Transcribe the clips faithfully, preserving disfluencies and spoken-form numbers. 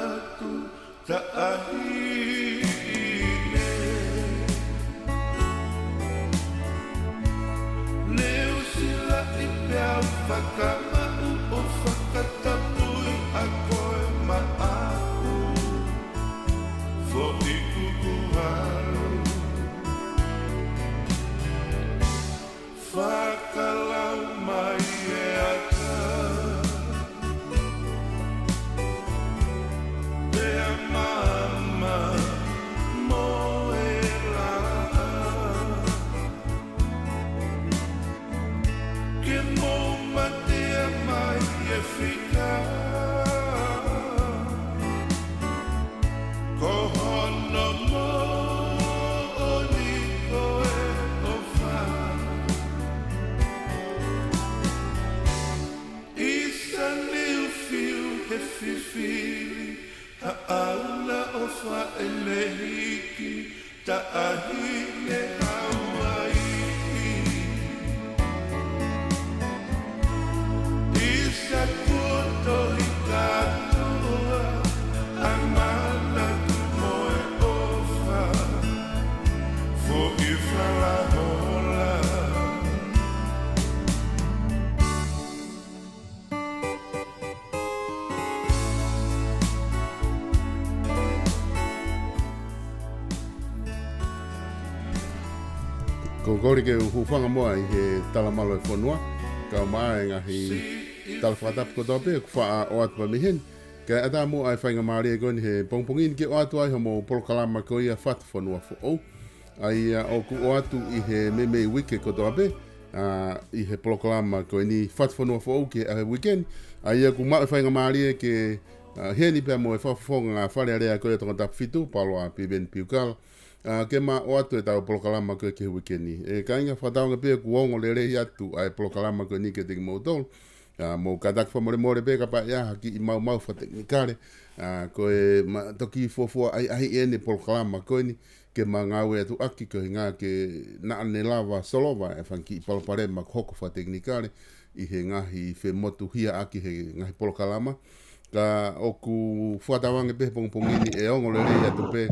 atu taʻahine. Ne u silaʻi pea u fakamaʻu ʻo fakatapui ʻa koe maʻaku, foʻi kukuhalu. Fakalau mai e ata, pea maama mo e laʻā. Ke mou matea mai e fika, ko hono moʻoni ko e ʻofa. Is a new field he fifili, ha ʻauna ʻofa ʻe mehiki, taʻahine Hauaiʻi. Is a kuo tohi kātoa, ʻa e manatu mo e ʻofa, foʻi falahola. Ko e kole ke u hūfanga muʻa ʻi he talamalu e fonua, kae ʻumaʻā e ngaahi tala fakatapu kotoa pē ʻoku faʻa ʻoatu mei heni. Kae ʻatā muʻa e faingamālie ko eni he pongipongi ni ke ʻoatu ai hoʻomou polokalama ko ia Fatu Fonua Foʻou. ʻA ia ʻoku ʻoatu ʻi he meimei uike kotoa pē, ʻa, ʻi he polokalama ko eni Fatu Fonua Foʻou ki he ʻaho uike ni. ʻA ia ʻoku maʻu e faingamālie ke, ʻa, heni pea mo e fakafofonga Fale Alea ko ia Tongatapu fitu, Paula Piveni Piukala, ʻa, ke ma ʻoatu ʻetau polokalama ko ē ki he uike ni. ʻE kāinga, fakatauange pē ʻoku ongo lelei atu ʻa e polokalama ko eni kiate kimoutolu. ʻA, mou kātaki fakamolemole pē kapau ʻe ʻi ai ha kiʻi maumau fakatekinikale. ʻA, ko e ma toki fuofua ʻai ʻai ʻeni polokalama ko eni ke ma ngāue atu ʻaki ko e ʻuhinga ke naʻa ne lava solova e fanga kiʻi palopalema kuo hoko fakatekinikale ʻi he ngaahi femotuhiaʻaki he ngaahi polokalama. Ka ʻoku fakatauange pē he pongipongi ni ʻe ongo lelei atu pē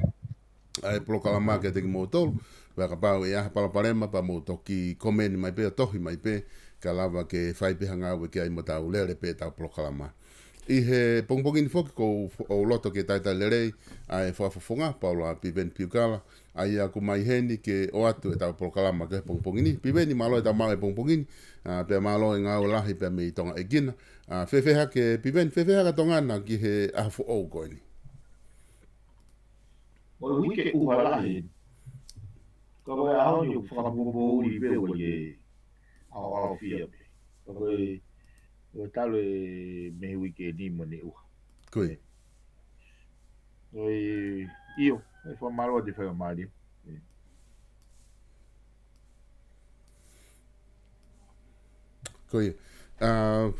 ʻa e polokalama kiate kimoutolu. Pea kapau ʻe ʻi ai ha palopalema pea mou toki komeni mai pē ʻo tohi mai pē, ka lava ke fai pē ha ngāue ki ai mo tau lele pē ʻetau polokalama. ʻI he pongipongi ni foki ʻoku ou loto ke talitali lelei ʻa e fakafofonga Paula Piveni Piukala, ʻa ia ʻoku ʻomai heni ke ʻoatu ʻetau polokalama ki he pongipongi ni. Piveni, mālō e tau maʻu e pongipongi ni, ʻa, pea mālō e ngāue lahi pea mei Tonga ʻEkina. ʻA, fēfē hake Piveni, fēfē hake Tonga na ki he ʻaho foʻou ko eni? Ko e uike ʻuha lahi. Ka ko e ʻaho ni ʻoku fakapoʻuli pē ʻoku ʻi ai e ʻaoʻaofia pē. Ka ko e, ko e talu e mei he uike ni mo ʻene ʻuha. Ko ia. Ko e, ʻio, ʻe fakamālō atu e faingamālie. Ko ia. ʻA,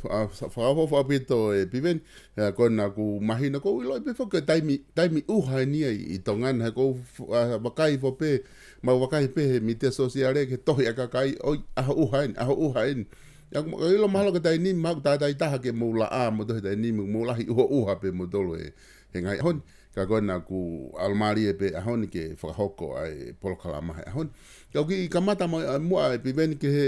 ʻa, fa-, fakaʻofoʻofa ʻaupito e Piveni, ʻa, ko ena ʻoku mahino, ʻoku ou ʻiloʻi pē foki ko e taimi, taimi ʻuha eni ia ʻi, ʻi Tonga na, he ʻoku ou f-, ʻa, vakai foki pē, mau vakai pē he mītia sōsiale ke tohi ʻa e kakai, ʻoi, ʻaho ʻuha eni, ʻaho ʻuha eni. ʻA, ʻoku ou ʻilo mahalo ko e taimi ni, mahalo ko e taimi taha ke mou laʻā mo tohi taimi ni, mou lahi ʻuha ʻuha pē moutolu he, he ngaahi ʻaho ni. Ka ko ena ʻoku ʻalomālie pē ʻaho ni ke fakahoko ʻa e polokalama he ʻaho ni. Ka ʻoku kiʻi kamata mai, ʻa, muʻa e Piveni ki he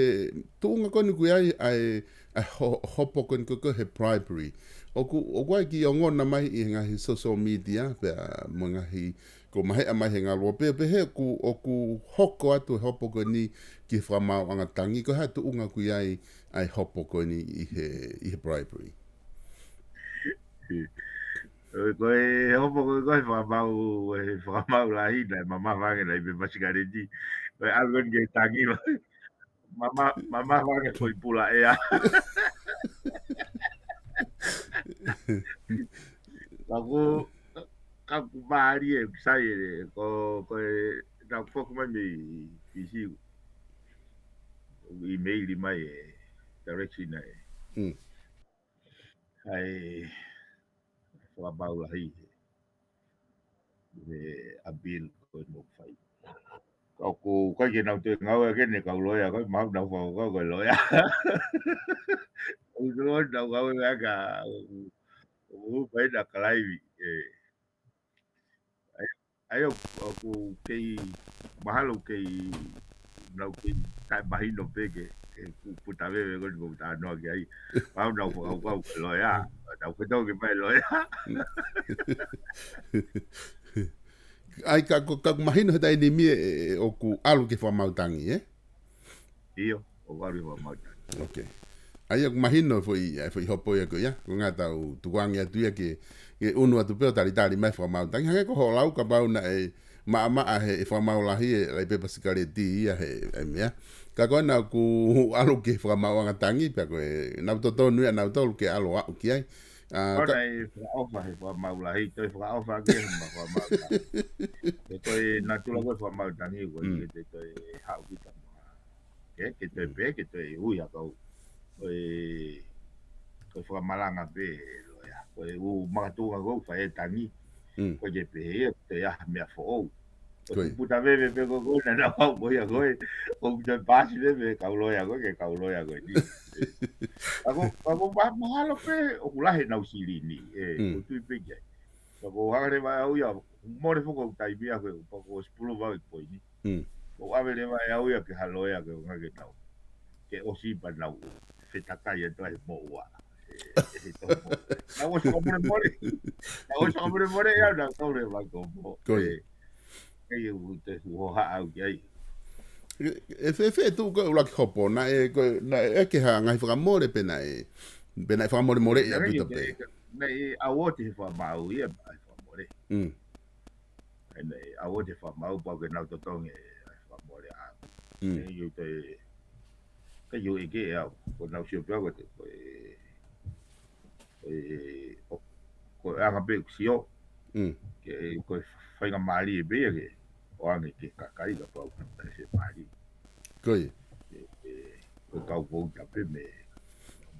tuʻunga ko eni ʻoku ʻi ai ʻa e, ʻa e ho-, hopo ko eni ko ē he bribery. ʻOku, ʻoku ʻi ai e kiʻi ongona mai ʻi he ngaahi social media, pea mo e ngaahi, ʻoku maheʻa mai he ngaluope, pehē ʻoku, ʻoku hoko atu e hopo ko eni ki he fakamaauʻanga tangi, ko e hā e tuʻunga ʻoku ʻi ai ʻa e hopo ko eni ʻi he, ʻi he bribery. Ko e, ko e hopo ko ē, ko e fakamaau, e fakamaau lahi naʻe mamafa ange naʻe ʻi ai pē masikaleti. Ko e ʻalu eni ke tangi ma-, mama-, mamafa ange ko e pula ʻea. Ka ʻoku, ka ʻoku mālie e sai e, ko, ko e, naʻa ku foki mai mei Fisi. ʻImeili mai e direction ʻa e. Mm. ʻA e fakamaau lahi he appeal ko ē ʻoku fai. Ka ʻoku ʻikai ke nau toe ngāue ʻaki ʻene kau loea, ko e maau nau fakakau ko e loea. ʻOku toloi nau ngāue ʻaki, ʻoku, ʻoku pai na kalaivi. ē. ʻA ia, ʻa ia ʻoku, ʻoku kei mahalo kei, nau kei taʻemahino pē ke, ke ku-, puta veve ko eni ko tanoa ki ai. Pau nau fakakaukau ke loea. Nau fetau ke fai loea. ʻA ia ka, ka, ka mahino he taimi ni ē, ē, ʻoku ʻalu ki he fakamaau tangi, ē? ʻIo, ʻoku ʻalu ki he fakamaau tangi. Ok. ʻA ia ʻoku mahino foʻi, ʻa e foʻi hopo ia ko ia, ko e ʻuhinga ʻetau tukuange atu ia ke, ke ʻunu atu pē ʻo talitali mai fakamaau tangi. Hangē ko hoʻo lau kapau naʻe maʻamaʻa he, he fakamaau lahi ē, lai pepa sikaleti ia he, he meʻa. Ka ko ena ʻoku ʻalu ki he fakamaauʻanga tangi, pea ko e nau totonu ia, nau tolu ke ʻalu ʻo aʻu ki ai. ʻA, ko ka- ena ʻe fakaʻofa he fakamaau lahi, toe fakaʻofa ki he ma fakamaau lahi. Ko e natula ko e fakamaau tangi, ko e Mm. ke te toe haʻu kita mo ha. Ke, ke toe Mm. pē, ke toe ui ʻa kau. Ko e, ko e fakamalanga pē, loea. Ko e ʻū makatuʻunga ko ē ʻoku fai e tangi. Mm. Ko e ke pehē ia, ko e ʻai ha meʻa foʻou. Ko e Ko e. puta veve pē ko ē ko ē naʻa nau haʻu mo ia ko ē. ʻOku toe paasi veve kau loea ko ē, ke kau loea ko eni. Ka ko, ka ko ma-, mahalo pē, ʻoku lahi ʻenau silini. Ē, Mm. ʻoku tui pē ki ai. Ka ko hanga leva au ia, mole foki ʻeku taimi ʻaʻaku, pea ko e sipulu vau ʻeku poini. Mm. ʻOku ʻave leva ʻe au ia ki ha loea ke ʻuhinga ke tau. Ke ʻosi pea nau fetakai atu ai moʻua. ʻE, ʻe he tau moʻua. Nau ʻosi fakamolemole. Nau ʻosi fakamolemole ia, nau tau leva ko mo. Ko ia. ʻE, ʻe ia u te hu ho ha au ki ai. ʻE, ʻe fēfē tuʻu ko e ʻuluaki hopo, naʻe, ko e, naʻe ʻeke ha ngaahi fakamole pe naʻe, pe naʻe fakamolemoleʻi ʻaupito pē. Naʻe ʻauoti he fakamaau ia, ʻai fakamole. Mm. ʻE naʻe ʻauoti he fakamaau pau ke nau totongi ʻa e fakamole ʻa. Mm. ʻE ʻikai te, ʻikai te u ʻeke ʻe au, ko ʻenau sio pē au ko e, ko e, ko e, ʻo, ko e anga pē ʻeku sio, Mm. ke, ko e faingamālie pē ia ke, ʻoange ki he kakai kapau naʻe fiemālie. Ko ia. ʻE, ʻe, ko e kau pou tape me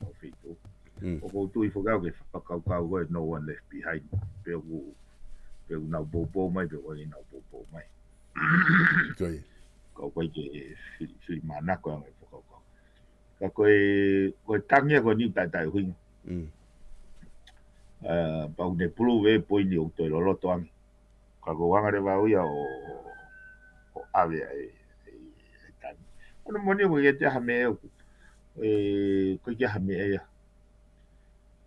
mau feituʻu. Mm. ʻOku ou tui foki au ki he fakakaukau ko e no one left behind. Pe ʻoku, pe ʻoku nau poupou mai, pe ʻoku ʻikai nau poupou mai. Ko ia. Kau ʻikai ke fili, fili manako ange fakakaukau. Ka ko e, ko e tangi ia ko eni taʻetaʻeʻuhinga. Mm. ʻA, pau ne pulu e poini ʻoku toe loloto ange. Ka ko e anga leva au ia ʻo, ʻo ʻave ʻa e, ʻa e, ʻa e tangi. ʻOku moʻoni ʻoku ʻikai ke ʻi ai ha meʻa ʻoku, ʻe, ʻoku ʻikai ke ʻi ai ha meʻa ia.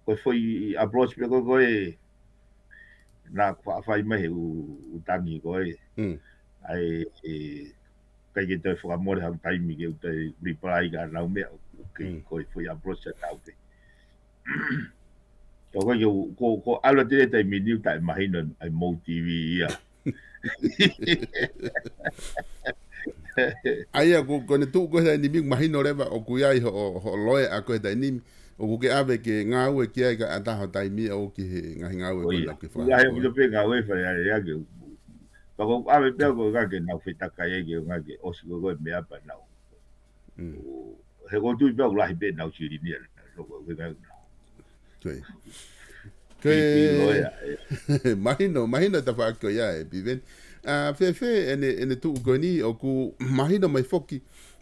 Ko e foʻi approach pē ko ē ko ē naʻa ku faʻa fai mai he ʻū, ʻū tangi ko ē. Mm. ʻA e, ʻe, ʻikai ke toe fakamole ha taimi ke u toe reply ki haʻanau meʻa, ʻoku ʻikai Mm. ko e foʻi approach ia ʻaʻaku pē. Ka ko e ke u, ko, ko ʻalu atu he taimi ni ʻoku taʻemahino ʻa e mou T V ia. ʻA ia, ko, ko ʻene tuʻu ko ē he taimi ni mahino leva ʻoku ʻi ai hoʻo, hoʻo loea ko ē he taimi ni, ʻoku ke ʻave ke ngāue ki ai kae ʻatā ho taimi ʻoku ki he ngaahi ngāue Ko ko ia. ena ke Ko ia he fai. ʻoku pē ngāue fai ai ia ke u. Ka ko e ʻave pē au ko e ka ke nau fetakai ai ke ʻuhinga ke ʻosi ko ē ko e meʻa pea nau. Mm. ʻO, he ʻoku ou tui pē au lahi pē ʻenau silini ia, so ko e ʻuhinga ia nau. Ko ia. Ko Ki, ki e loea, ē. Mahino, mahino e tafaʻaki ko ia ē, Piveni. ʻA, fēfē ʻene, ʻene tuʻu ko eni ʻoku mahino mai foki,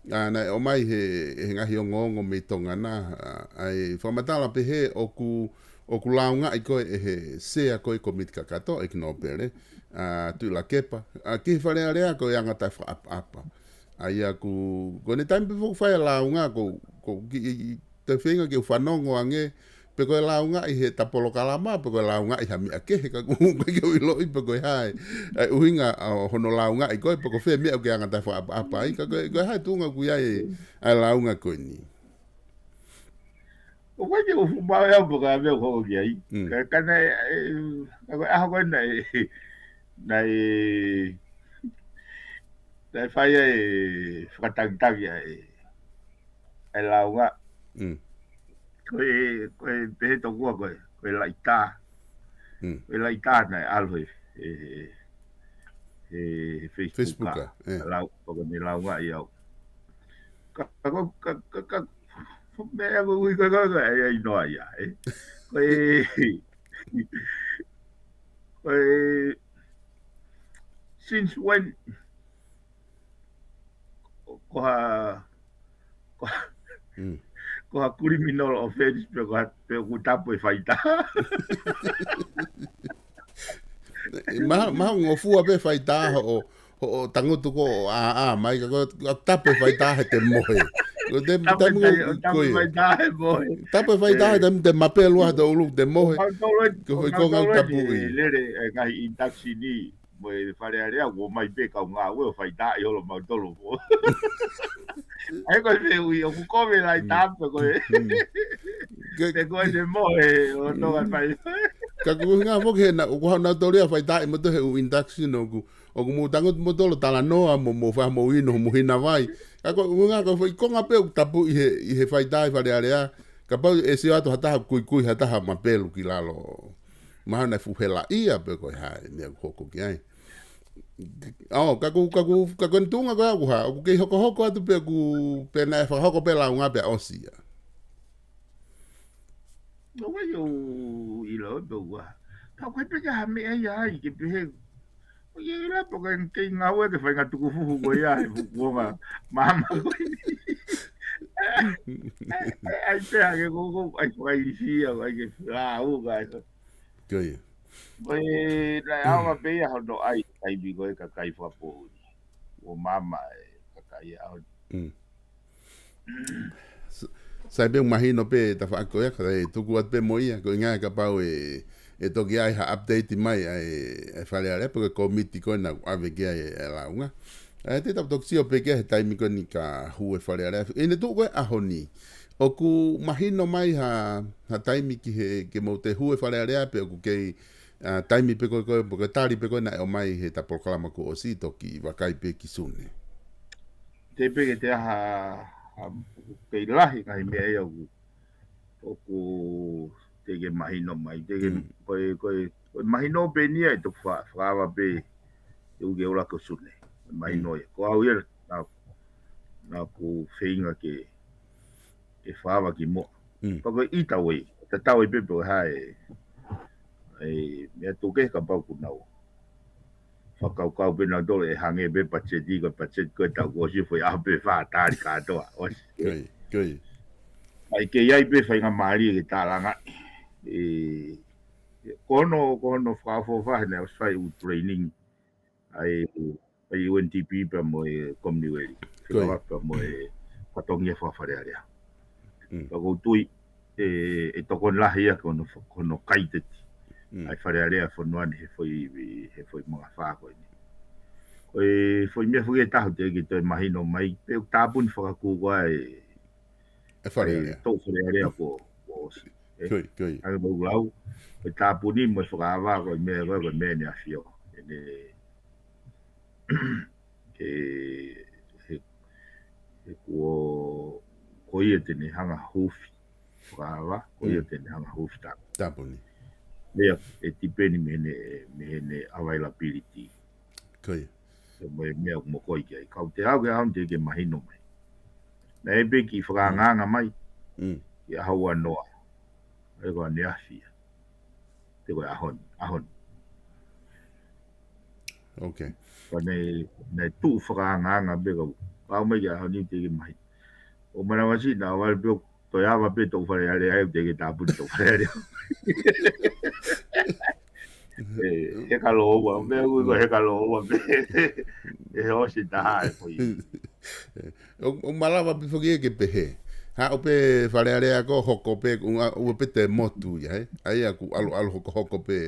ʻa, naʻe ʻomai he, he ngaahi ongoongo mei Tonga na, ʻa, ʻa e fakamatala pehē ʻoku, ʻoku lāungaʻi koe ʻe he sea ko ē komiti kakato, ʻEiki Nōpele, ʻa, Tuʻilakepa, ʻa, ki he Fale Alea ko e anga taʻefakaʻapaʻapa. ʻA ia ʻoku, ko ʻene taimi pē foki fai e lāunga, ko, ko ki, i, i, te u feinga ke u fanongo ange, pe ko e lāungaʻi he ta polokalama, pe ko e lāungaʻi ha meʻa kehe, ka ʻoku ʻikai ke u ʻiloʻi pe ko e hā e, ʻa e ʻuhinga ʻo hono lāungaʻi ko ē, pe ko fē meʻa ʻoku ke anga taʻefakaʻapaʻapa ai, ka ko e, ko e hā e tuʻunga ʻoku ʻi ai e, ʻa e lāunga ko eni. ʻOku ʻikai ke u fuʻu maʻu ʻe au pe ko e hā e meʻa ʻoku hoko ki ai. Mm. Ka, ka naʻe, ʻe, ka ko e ʻaho ko ē naʻe, naʻe, naʻe fai ai e fakatangitaki ʻa e, ʻa e lāunga. Mm. Ko e, ko e pehē tokua ko e, ko e laʻitā. Mm. Ko e laʻitā naʻe ʻalu he, he, he, he Facebook Facebook, ka. ʻA, ē. Lau, pea ko ʻene lāungaʻi au. Ka, ka, ka, ka, ka, meʻa ko ui ka, ka, ka, ʻe, ʻe, ʻi noa ia, ē. Ko e, ko e, since when, ko ha, ko ha, Mm. ko ha criminal offense, pe ko ha, pe ʻoku tapu e faitā. Maha, maha ngofua pē faitā hoʻo, hoʻo tangutu ko ʻo ʻā, ʻā mai ka ko, ko tapu e faitā he te mohe. Ko te, Tapu e taimi tai, ko, tapu ko e ia. faitā he mohe. Tapu e faitā he te, te mapelu ʻa te ʻulu te mohe. Ko foʻi konga tapu ʻi. Lele e ngaahi induction ni, mo e Fale Alea, ʻomai pē kau ngāue ʻo faitā ʻi holo mautolu mo. Ai ko e ui, ʻoku kove lai tapu ko e. Ke, Te ko e te mohe, ʻo tonga fai. Ka ko e ngā foki he na, ʻoku hau nau toli a faitā ʻi moto he ʻū induction ʻoku, ʻoku mou tangutu moutolu talanoa mo, mo fa mo ino, mo hina vai. Ka ko e ngā ko e foʻi konga pē ʻoku tapu ʻi he, ʻi he faitā ʻi Fale Alea. Kapau ʻe sio atu ha taha kuikui ha taha mapelu ki lalo. Mahalo naʻe fuhela ia pē ko e hā e meʻa ʻoku hoko ki ai. ʻAo, ka ku, ka ku, ka ko e tuʻunga ko ē ʻoku hā, ʻoku kei hokohoko atu pē ʻoku pē naʻe fakahoko pē launga pē ʻosi ia. No wai o ila o pē ua. Ka ko e pē ka ha meʻa ia ai ke pehē. ʻO ia ila pē ka kei ngāue ke fai ngā tukufuhu ko ia he fukuonga māmā ko eni. Ai pē hake ko, ko, ai fakailifia, ai ke, ʻā, u, ka, Ko ia. Ko e, naʻe ʻaonga pē ia hono ʻai, taimi ko e kakai fakapoʻuli. ʻO māmā e kakai ʻaho ni. Mm. S-, sai pē mahino pē tafaʻaki ko ia, ka e tuku atu pē mo ia, ko e ngā kapau ʻe, ʻe toki ʻai ha update mai ʻa e, ʻa e Fale Alea, pe ko e komiti ko ena ʻave ki ai e, e launga. ʻE te tau toki sio pē ki he taimi ko eni ka hū e Fale Alea. ʻI he tuʻu ko e ʻaho ni, ʻoku mahino mai ha, ha taimi ki he, ke mou te hū e Fale Alea pe ʻoku kei, ʻa, taimi pē ko e, ko e, ko e tali pē ko ē naʻe ʻomai he ta polokalama kuo ʻosi toki vakai pē ki Sune. Te pē ke te aha, ha, kei lahi ngaahi meʻa ia ʻoku, ʻoku te ke mahino mai, te ke, Mm. ko e, ko e, ko e mahino pē nia e toku fa-, fakaava pē, e uke ula ko Sune. Mahino Mm. ia. Ko au ia, na, na ku feinga ke, ke fakaava ki mo. Mm. Pea ko e ʻita wei, tatau ai pē pe ko e hā e, e, meʻa tuke kapau ku nau. Fakakaukau pē nau tole ʻe hangē pē patiseti ko e patiseti ko e tau ko si foʻi ʻaho pē fā tali kātoa. ʻOsi. Ko ia, ko ia. Ai kei ai pē faingamālie ke tālanga. E, ko hono, ko hono fakaʻofoʻofa he naʻe ʻosi fai ʻū training. ʻA e, ʻa e U N D P pea mo e Commonwealth. Ko ia. Fekava pea mo e fatongia faka-Fale Alea. Mm. Pea kou tui, e, e tokoni lahi ia ko hono, ko hono kaiteti. Mm. ʻA e Fale Alea fonua ni he foʻi, he foʻi mangafā ko eni. Ko e foʻi meʻa foki e tahu te ke toe mahino mai, pe ʻoku tāpuni fakakū ko ē, E Fale Alea. Tau Fale Alea ko, ko ʻosi. E, Ko ia, ko ia. ʻA e mau lau, e tāpuni mo e fakaava ko e meʻa ko e, ko e meʻa ne afio. ʻEne, e, he, he kuo, ko ia te ne hanga hufi. Fakaava, ko ia Mm. te ne hanga hufi tā. Tāpuni. Meʻa, e tipeni mei heʻene, mei heʻene availability. Ko ia. Ko e meʻa ʻoku mokoi ki ai. Kau te au ke au te ke mahino mai. Naʻe pē ki fakaangaanga mai. Mm. Ki ʻaho ua noa. ʻE ko ʻaneafi ia. Te ko e ʻaho ni, ʻaho ni. Ok. Ka ne, ne tuʻu fakaangaanga pē kau. Kau mai ki ʻaho ni te ke mahino. ʻO manavasi naʻa vale pē ʻo Toe ava pē tau Fale Alea, ʻe te ke tāpuni tau Fale Alea. E, he ka lōua, meʻa ui ko he ka lōua pē. E he ʻosi taha e foʻi. ʻO, ʻo malava pē foki ke pehē. Haʻu pē Fale Alea ko hoko pē, ʻo, ʻo pē te motu ia, he? ʻA ia ʻoku ʻalu, ʻalu hokohoko pē,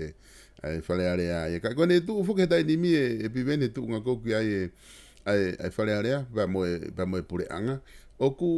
ʻa e Fale Alea ia. Ka ko ʻene tuʻu foki he taimi ni e, e Piveni tuʻunga ko ē ki ai e, ʻa e, ʻa e Fale Alea, pea mo e, pea mo e puleʻanga. ʻOku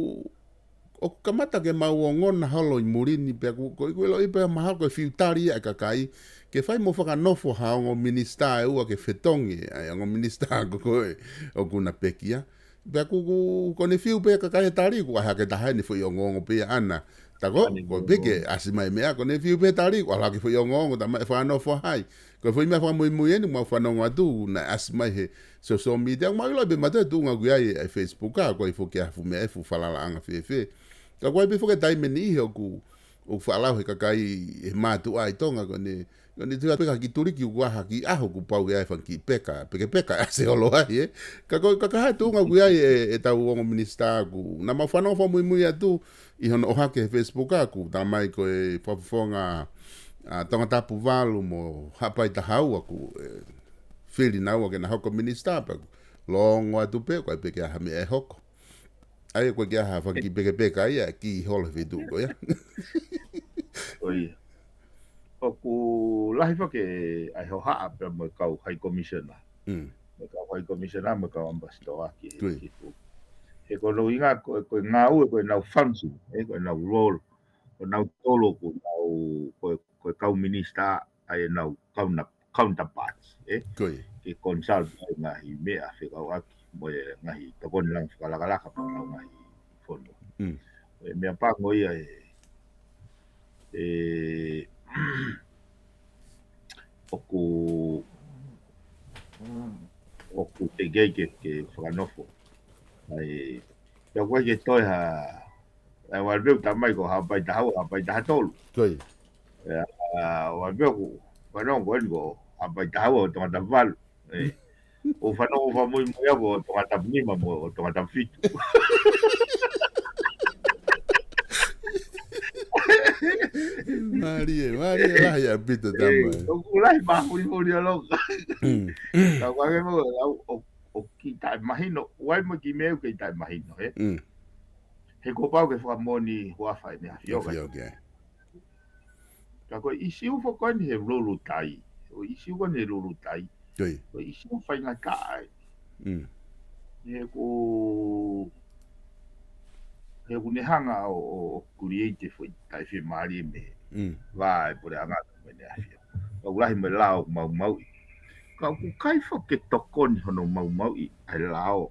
ʻoku kamata ke mau ongona holo ʻi muli ni pea ʻoku, ko e ʻiku ʻilo ʻi pea mahalo ko e fiu tali ia e kakai, ke fai mo fakanofo ha ongo minisitā ʻe ua ke fetongi, ʻa e ongo minisitā ko ē, ʻoku na pekia. Pea ʻoku, ʻoku, ko ʻene fiu pē kakai he tali, ʻoku ʻai hake taha ʻene foʻi ongoongo pē ʻana. Ta ko, Ani ko pē ke ongoongo. ʻAsi mai meʻa, ko ʻene fiu pē tali, ʻoku ʻalu hake foʻi ongoongo, ta mai fano fo hai. Ko e foʻi meʻa fakamuimui eni, mau fanongo atu, naʻe ʻasi mai he, social media, ʻoku mau ʻilo pē mautolu tuʻunga ʻoku ʻi ai e Facebook, ʻa ko e foki ʻa e fuʻu meʻa e fuʻu falalaʻanga fēfē. Ka ko e pē foki e taimi ni he ʻoku, ʻoku faʻalau he kakai he mātuʻa ʻi Tonga ko ʻene, ko ʻene tuʻu pē ka ki tuliki ʻoku ʻaha ki ʻaho ʻoku pau ke ʻai fanga kiʻi peka, pekepeka ʻa se olo ai, e. Ka ko, ka ka he tuʻunga ʻoku ʻi ai e, e tau ongo minisitā ʻoku, naʻa mau fanongo fakamuimui atu ʻi hono ʻohake he Facebook ʻoku, tā mai ko e fakafofonga, ʻa Tongatapu valu mo Haʻapai taha ua kuo fili naua ke na hoko minisitā pea kuo longo atu pē, ʻoku ʻikai pē ke ʻi ai ha meʻa ʻe hoko. ʻA ia ʻoku ʻikai ke ʻi ai ha fakakipekipeka ia, kiʻi holo he feituʻu ko ia. ʻIo. ʻOku lahi foki ʻa e hohaʻa pea mo e kau High Commissioner. Mo e kau High Commissioner, mo e kau ambassador ki he, ki he fuʻu. He ko hono ʻuhinga, ko, ko e ngāue, ko ʻenau function, ē, ko ʻenau role, ko nautolu ko ʻenau, ko e, ko e kau minisitā, ʻa ʻenau counter-, counterparts, ē? Ke consult ʻa e ngaahi meʻa fekauʻaki mo e ngaahi tokoni langa fakalakalaka mo e ngaahi fonua. Ko e meʻa pango ia ē, ē, ʻoku, ʻoku teʻeki ke, ke fakanofo. ʻA e, pea ʻoku ʻikai ke toe ha, ʻa e ʻoku ʻalu pē ʻo tala mai ko Haʻapai taha ua, Haʻapai taha tolu. ʻA, ʻoku ʻalu pē ʻoku, fanongo ko eni ko Haʻapai taha ua ʻo Tongatapu valu. ʻOku fanongo ʻo fakamuimui au ko Tongatapu nima mo Tongatapu fitu. Mālie, mālie lahi ʻaupito tama. ʻOku lahi mahulihuli ʻo loka. Ka ʻoku ʻikai mo au, ʻo, ʻoku kiʻi taʻemahino, ʻoku ʻi ai mo e kiʻi meʻa ʻoku kiʻi taʻemahino, ē? He kuo pau ke fakamoʻoni huafa ʻEne ʻAfio. ʻEne ʻAfio, ʻoku ʻi ai. Ka ko e ʻīsiu foki ko eni he Lulutai. Ko e ʻīsiu ko eni he Lulutai. Ko e ʻīsiu faingataʻa ē. He ʻoku, he ʻoku ne hanga ʻo, ʻo, ʻo create foʻi taʻefiemālie mei he vā ʻa e puleʻanga mo ʻEne ʻAfio. Ka ʻoku lahi mo e lao ʻoku maumauʻi. Ka ʻoku ʻikai foki ke tokoni hono maumauʻi ʻa e lao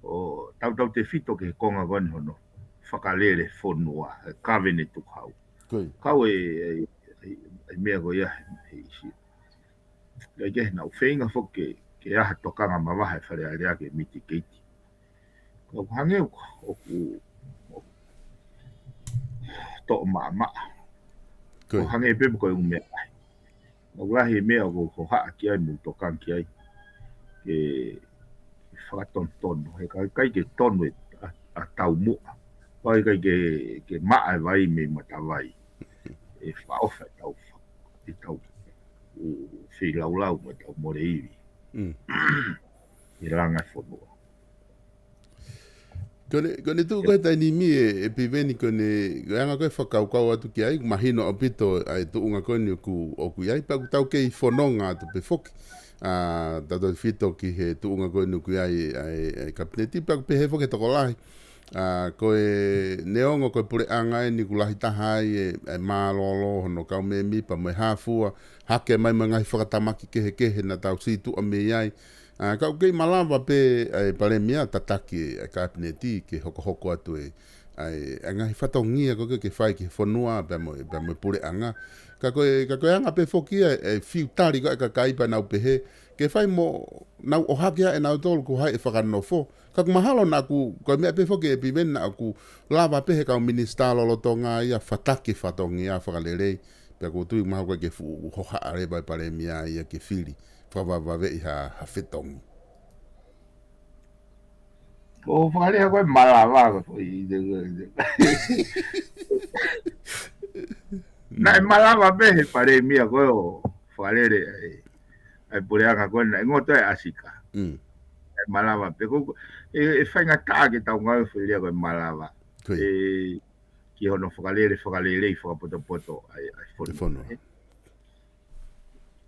ʻo tautautefito ki he konga ko eni hono fakalele fonua, ʻa e kavene tukuhau. Kau ʻe, ʻe, ʻe, ʻe meʻa ko ia he, he ʻīsiu. ʻIkai ke nau feinga foki ke, ke ʻi ai ha tokanga mavahe Fale Alea ke mitigate. Ka ʻoku hangē ʻoku, ʻoku, ʻoku toʻo maʻamaʻa. ʻOku hangē pē ko e ʻū meʻa lahi. ʻOku lahi e meʻa ʻoku hohaʻa ki ai mo tokanga ki ai. Ke fakatonutonu, he ʻikai, ʻikai ke tonu ʻa, ʻa taumuʻa. Pea ʻikai ke, ke maʻa e vai mei matavai. ʻE fakaʻofa ʻetau fa-, ʻetau ʻū feilaulau mo ʻetau mole ivi. ʻE langa e fonua. Ko ʻene, ko ʻene tuʻu ko ē he taimi ni ē, ʻe Piveni ko ʻene, ko e anga ko ē fakakaukau atu ki ai, mahino ʻaupito ʻa e tuʻunga ko eni ʻoku, ʻoku ʻi ai, pea ʻoku tau kei fononga atu pē foki. ʻA, tautautefito ki he tuʻunga ko eni ʻoku ʻi ai, ʻa e, ʻa e kapineti, pea ʻoku pehē foki he tokolahi. ʻA, ko e neongo ko e puleʻanga eni ʻoku lahi taha ai ʻa e, ʻa e mālōlō hono kau mēmipa mo e hā fua, hake mai mo e ngaahi fakatamaki kehekehe naʻa tau situʻa mei ai. ʻA, ka ʻoku kei malava pē ʻa e Palēmia tataki ʻa e kapineti ke hokohoko atu ʻa e, ʻa e, ʻa e ngaahi fatongia ko ē ke fai ki he fonua pea mo, pea mo e puleʻanga. Ka ko e, ka ko e anga pē foki ia ʻa e fiu tali ko ē ʻa e kakai pea nau pehē, ke fai mo nau ʻohake ʻa ʻenau tolu ko hai ʻe fakanofo. Ka ʻoku mahalo naʻa ʻoku, ko e meʻa pē foki ʻe Piveni naʻa ʻoku lava pē he kau minisitā lolotonga ia fataki fatongia fakalelei. Pea ʻoku ou tui mahalo ko e ke fuʻu hohaʻa leva ʻa e Palēmia ia ke fili. Fakavavevave ʻi ha, ha fetongi. ʻO fakalea ko e malava ko e, naʻe malava pē he Palēmia ko ē ʻo fakalele ʻa e, ʻa e puleʻanga ko ē naʻe ngoto ʻa e ʻAsika. ʻE malava pē ko, ʻe, ʻe faingataʻa ke tau ngāue foʻi lea ko e malava. ʻE, ki hono fakalele, fakalelei, fakapotopoto ʻa e, ʻa e fonua.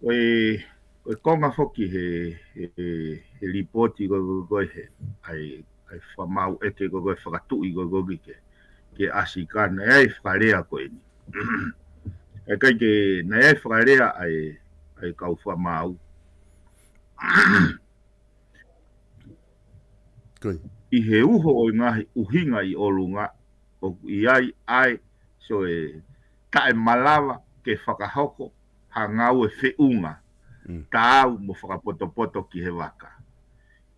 Ko e, ko e konga foki he, he, he lipooti ko, ko, ko e he, ʻa e, ʻa e fakamaau ʻeke ko, ko e fakatuʻi ko, ko ke, ke ʻAsika naʻe ʻi ai e fakalea ko eni. ʻIkai ke, naʻe ʻi ai e fakalea ʻa e, ʻa e kau fakamaau. ʻI he uho ʻo e ngaahi ʻuhinga ʻi ʻolunga, ʻoku ʻi ai ʻa e, so e, taʻemalava ke fakahoko ha ngāue feʻunga, taau mo fakapotopoto ki he vaka.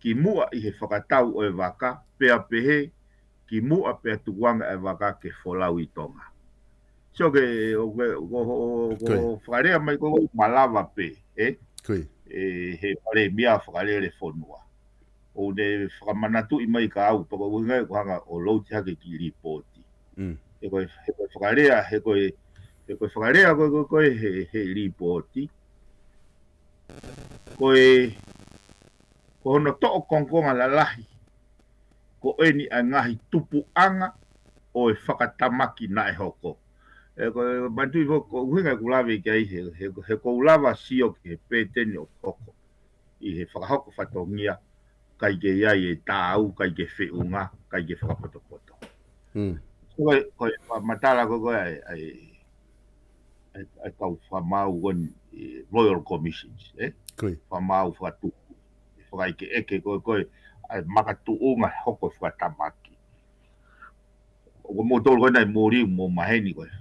Ki muʻa ʻi he fakatau ʻo e vaka, pea pehē, ki muʻa pea tukuange ʻa e vaka ke folau ʻi Tonga. So ke, ʻo ke, ʻo, ʻo, ʻo fakalea mai ko e malava pē, ē? ʻE, he Palēmia fakalele fonua. ʻOku ne fakamanatuʻi mai ka au, pea ko e ʻuhinga ia ʻoku hanga ʻo louti hake kiʻi lipooti. He ko e, he ko e fakalea, he ko e, He ko e fakalea ko ē, ko ē, ko ē he, he lipooti, ko e, ko hono toʻo kongokonga lalahi, ko eni ʻa e ngaahi tupuʻanga ʻo e fakatamaki naʻe hoko. Ē, ko e manatuʻi foki ko e ʻuhinga ʻeku lave ki ai he, he, he ʻoku ou lava sio ki he pēteni ʻoku hoko ʻi he fakahoko fatongia, ʻikai ke ʻi ai e taau, ʻikai ke feʻunga, ʻikai ke fakapotopoto. Mm. Ko e, ko e ma-, matala ko ē, ko ē ʻa e, ʻa e, ʻa e, ʻa e kau fakamaau ko eni, ē, Royal Commissions, ē? Ko ia. Fakamaau fakatupu. Fakaʻekeʻeke ko ē, ko ē ʻa e makatuʻunga hoko fakatamaki. ʻOku mou tolu ko ē naʻe muli mo maheni ko ē.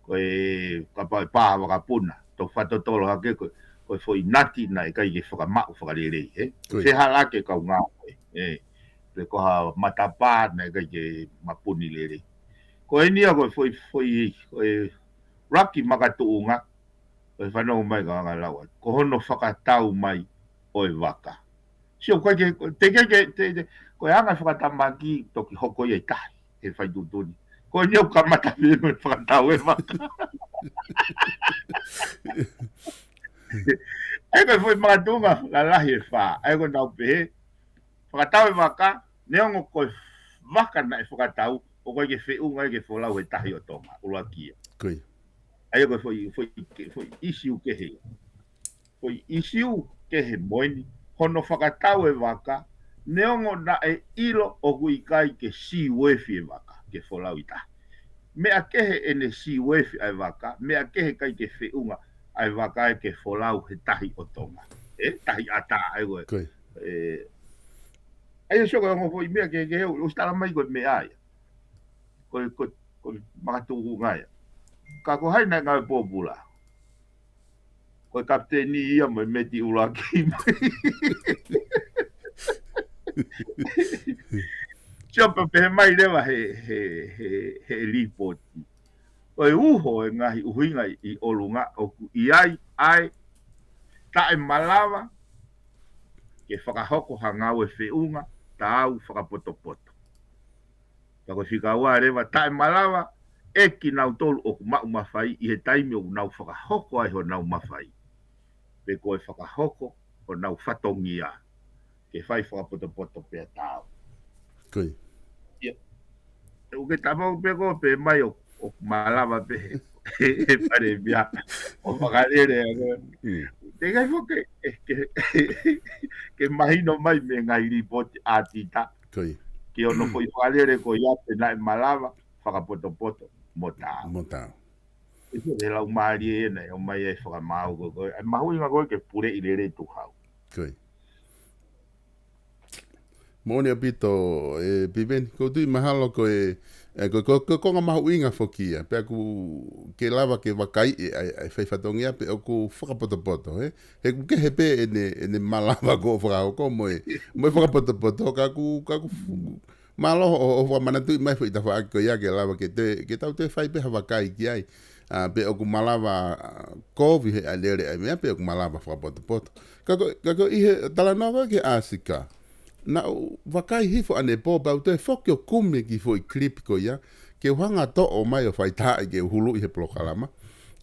Ko e kapau ʻe pā ha vakapuna, toki fakatotolo hake ko ē, ko e foʻi nati naʻe ʻikai ke fakamaʻu fakalelei, ē? Ko ia. Fehālaaki e kau ngāue, ē? Pe ko ha matapā naʻe ʻikai ke mapuni lelei. Ko eni ia ko e foʻi, foʻi, ko e laki makatuʻunga, ʻo e fanongo mai ka anga lau atu. Ko hono fakatau mai ʻo e vaka. Sio, ʻikai ke, te ke, ke, te, te, ko e anga e fakatamaki toki hoko ia ʻi tahi, he fai tuʻutuʻuni. Ko eni ʻoku kamata pē mo e fakatau e vaka. ʻA ia ko e foʻi makatuʻunga lalahi ʻe fā. ʻA ia ko ʻenau pehē, fakatau e vaka, neongo ko e vaka naʻe fakatau, ʻoku ʻikai ke feʻunga ia ke folau he Tahi ʻo Tonga, ʻuluaki ia. Ko ia. ʻA ia ko e foʻi, foʻi, ke-, foʻi ʻisiū kehe ia. Foʻi ʻisiū kehe mo eni, hono fakatau e vaka, neongo naʻe ʻilo ʻoku ʻikai ke siuefi e vaka, ke folau ʻi tahi. Meʻa kehe ʻene siuefi ʻa e vaka, meʻa kehe ʻikai ke feʻunga ʻa e vaka ē ke folau he Tahi ʻo Tonga. Ē, tahi ʻatā, ʻa ia ko ē. Ko ia. Ē, ʻa ia sio ko e ongo foʻi meʻa kehekehe, ʻosi tala mai ko e meʻa ia. Ko e, ko e, ko e makatuʻunga ia. Ka ko hai naʻe ngāue pōpula? Ko e kapiteni ia mo e meti ʻuluaki mai. Sio pē pehē mai leva he, he, he, he lipooti. Ko e uho e ngaahi ʻuhinga ʻi ʻolunga ʻoku ʻi ai ʻa e taʻemalava ke fakahoko ha ngāue feʻunga, taau, fakapotopoto. Pea ko e fika ua leva, taʻemalava ʻe kinautolu ʻoku maʻu mafai ʻi he taimi ʻoku nau fakahoko ai honau mafai, pe ko e fakahoko honau fatongia ke fai fakapotopoto pea taau. Ko ia. Ia. ʻOku ke tapa pē ko ē pehē mai ʻo, ʻoku malava pē he, he, he palēmia ʻo fakalele ʻa ko ē. Mm. Teʻeki ai foki ke, ke, ke mahino mai mei he ngaahi lipooti ʻa ʻAtita. Ko ia. Ki hono foʻi fakalele ko ia pe naʻe malava fakapotopoto mo taau. Mo taau. ʻIo, he laumālie ē naʻe ʻomai ai e fakamaau ko ē, ko e, ʻa e mahuʻinga ko ē ke puleʻi lelei e tukuhau. Ko ia. Moʻoni ʻaupito, ē, Piveni, ʻoku ou tui mahalo ko e, ē, ko, ko, ko e konga mahuʻinga foki ia, pea ʻoku ke lava ke vakaiʻi ʻa e, ʻa e fai fatongia pe ʻoku fakapotopoto, ē? He ʻoku kehe pē ʻene, ʻene malava ko ē ʻo fakahoko mo e, mo e fakapotopoto, ka ʻoku, ka ʻoku mālō hoʻo, hoʻo fakamanatuʻi mai foʻi tafaʻaki ko ia ke lava ke te, ke tau toe fai pē ha vakai ki ai. ʻA, pe ʻoku malava, ʻa, kovi he ʻa e lele ʻa e meʻa, pe ʻoku malava fakapotopoto. Ka ko, ka ko ʻi he talanoa ko ē ki he ʻAsika, naʻá ku vakai hifo ʻanepō, pea u toe foki ʻo kumi e kiʻi foʻi clip ko ia, ke u hanga ʻo toʻo mai ʻo faitaaʻi ke u huluʻi he polokalama.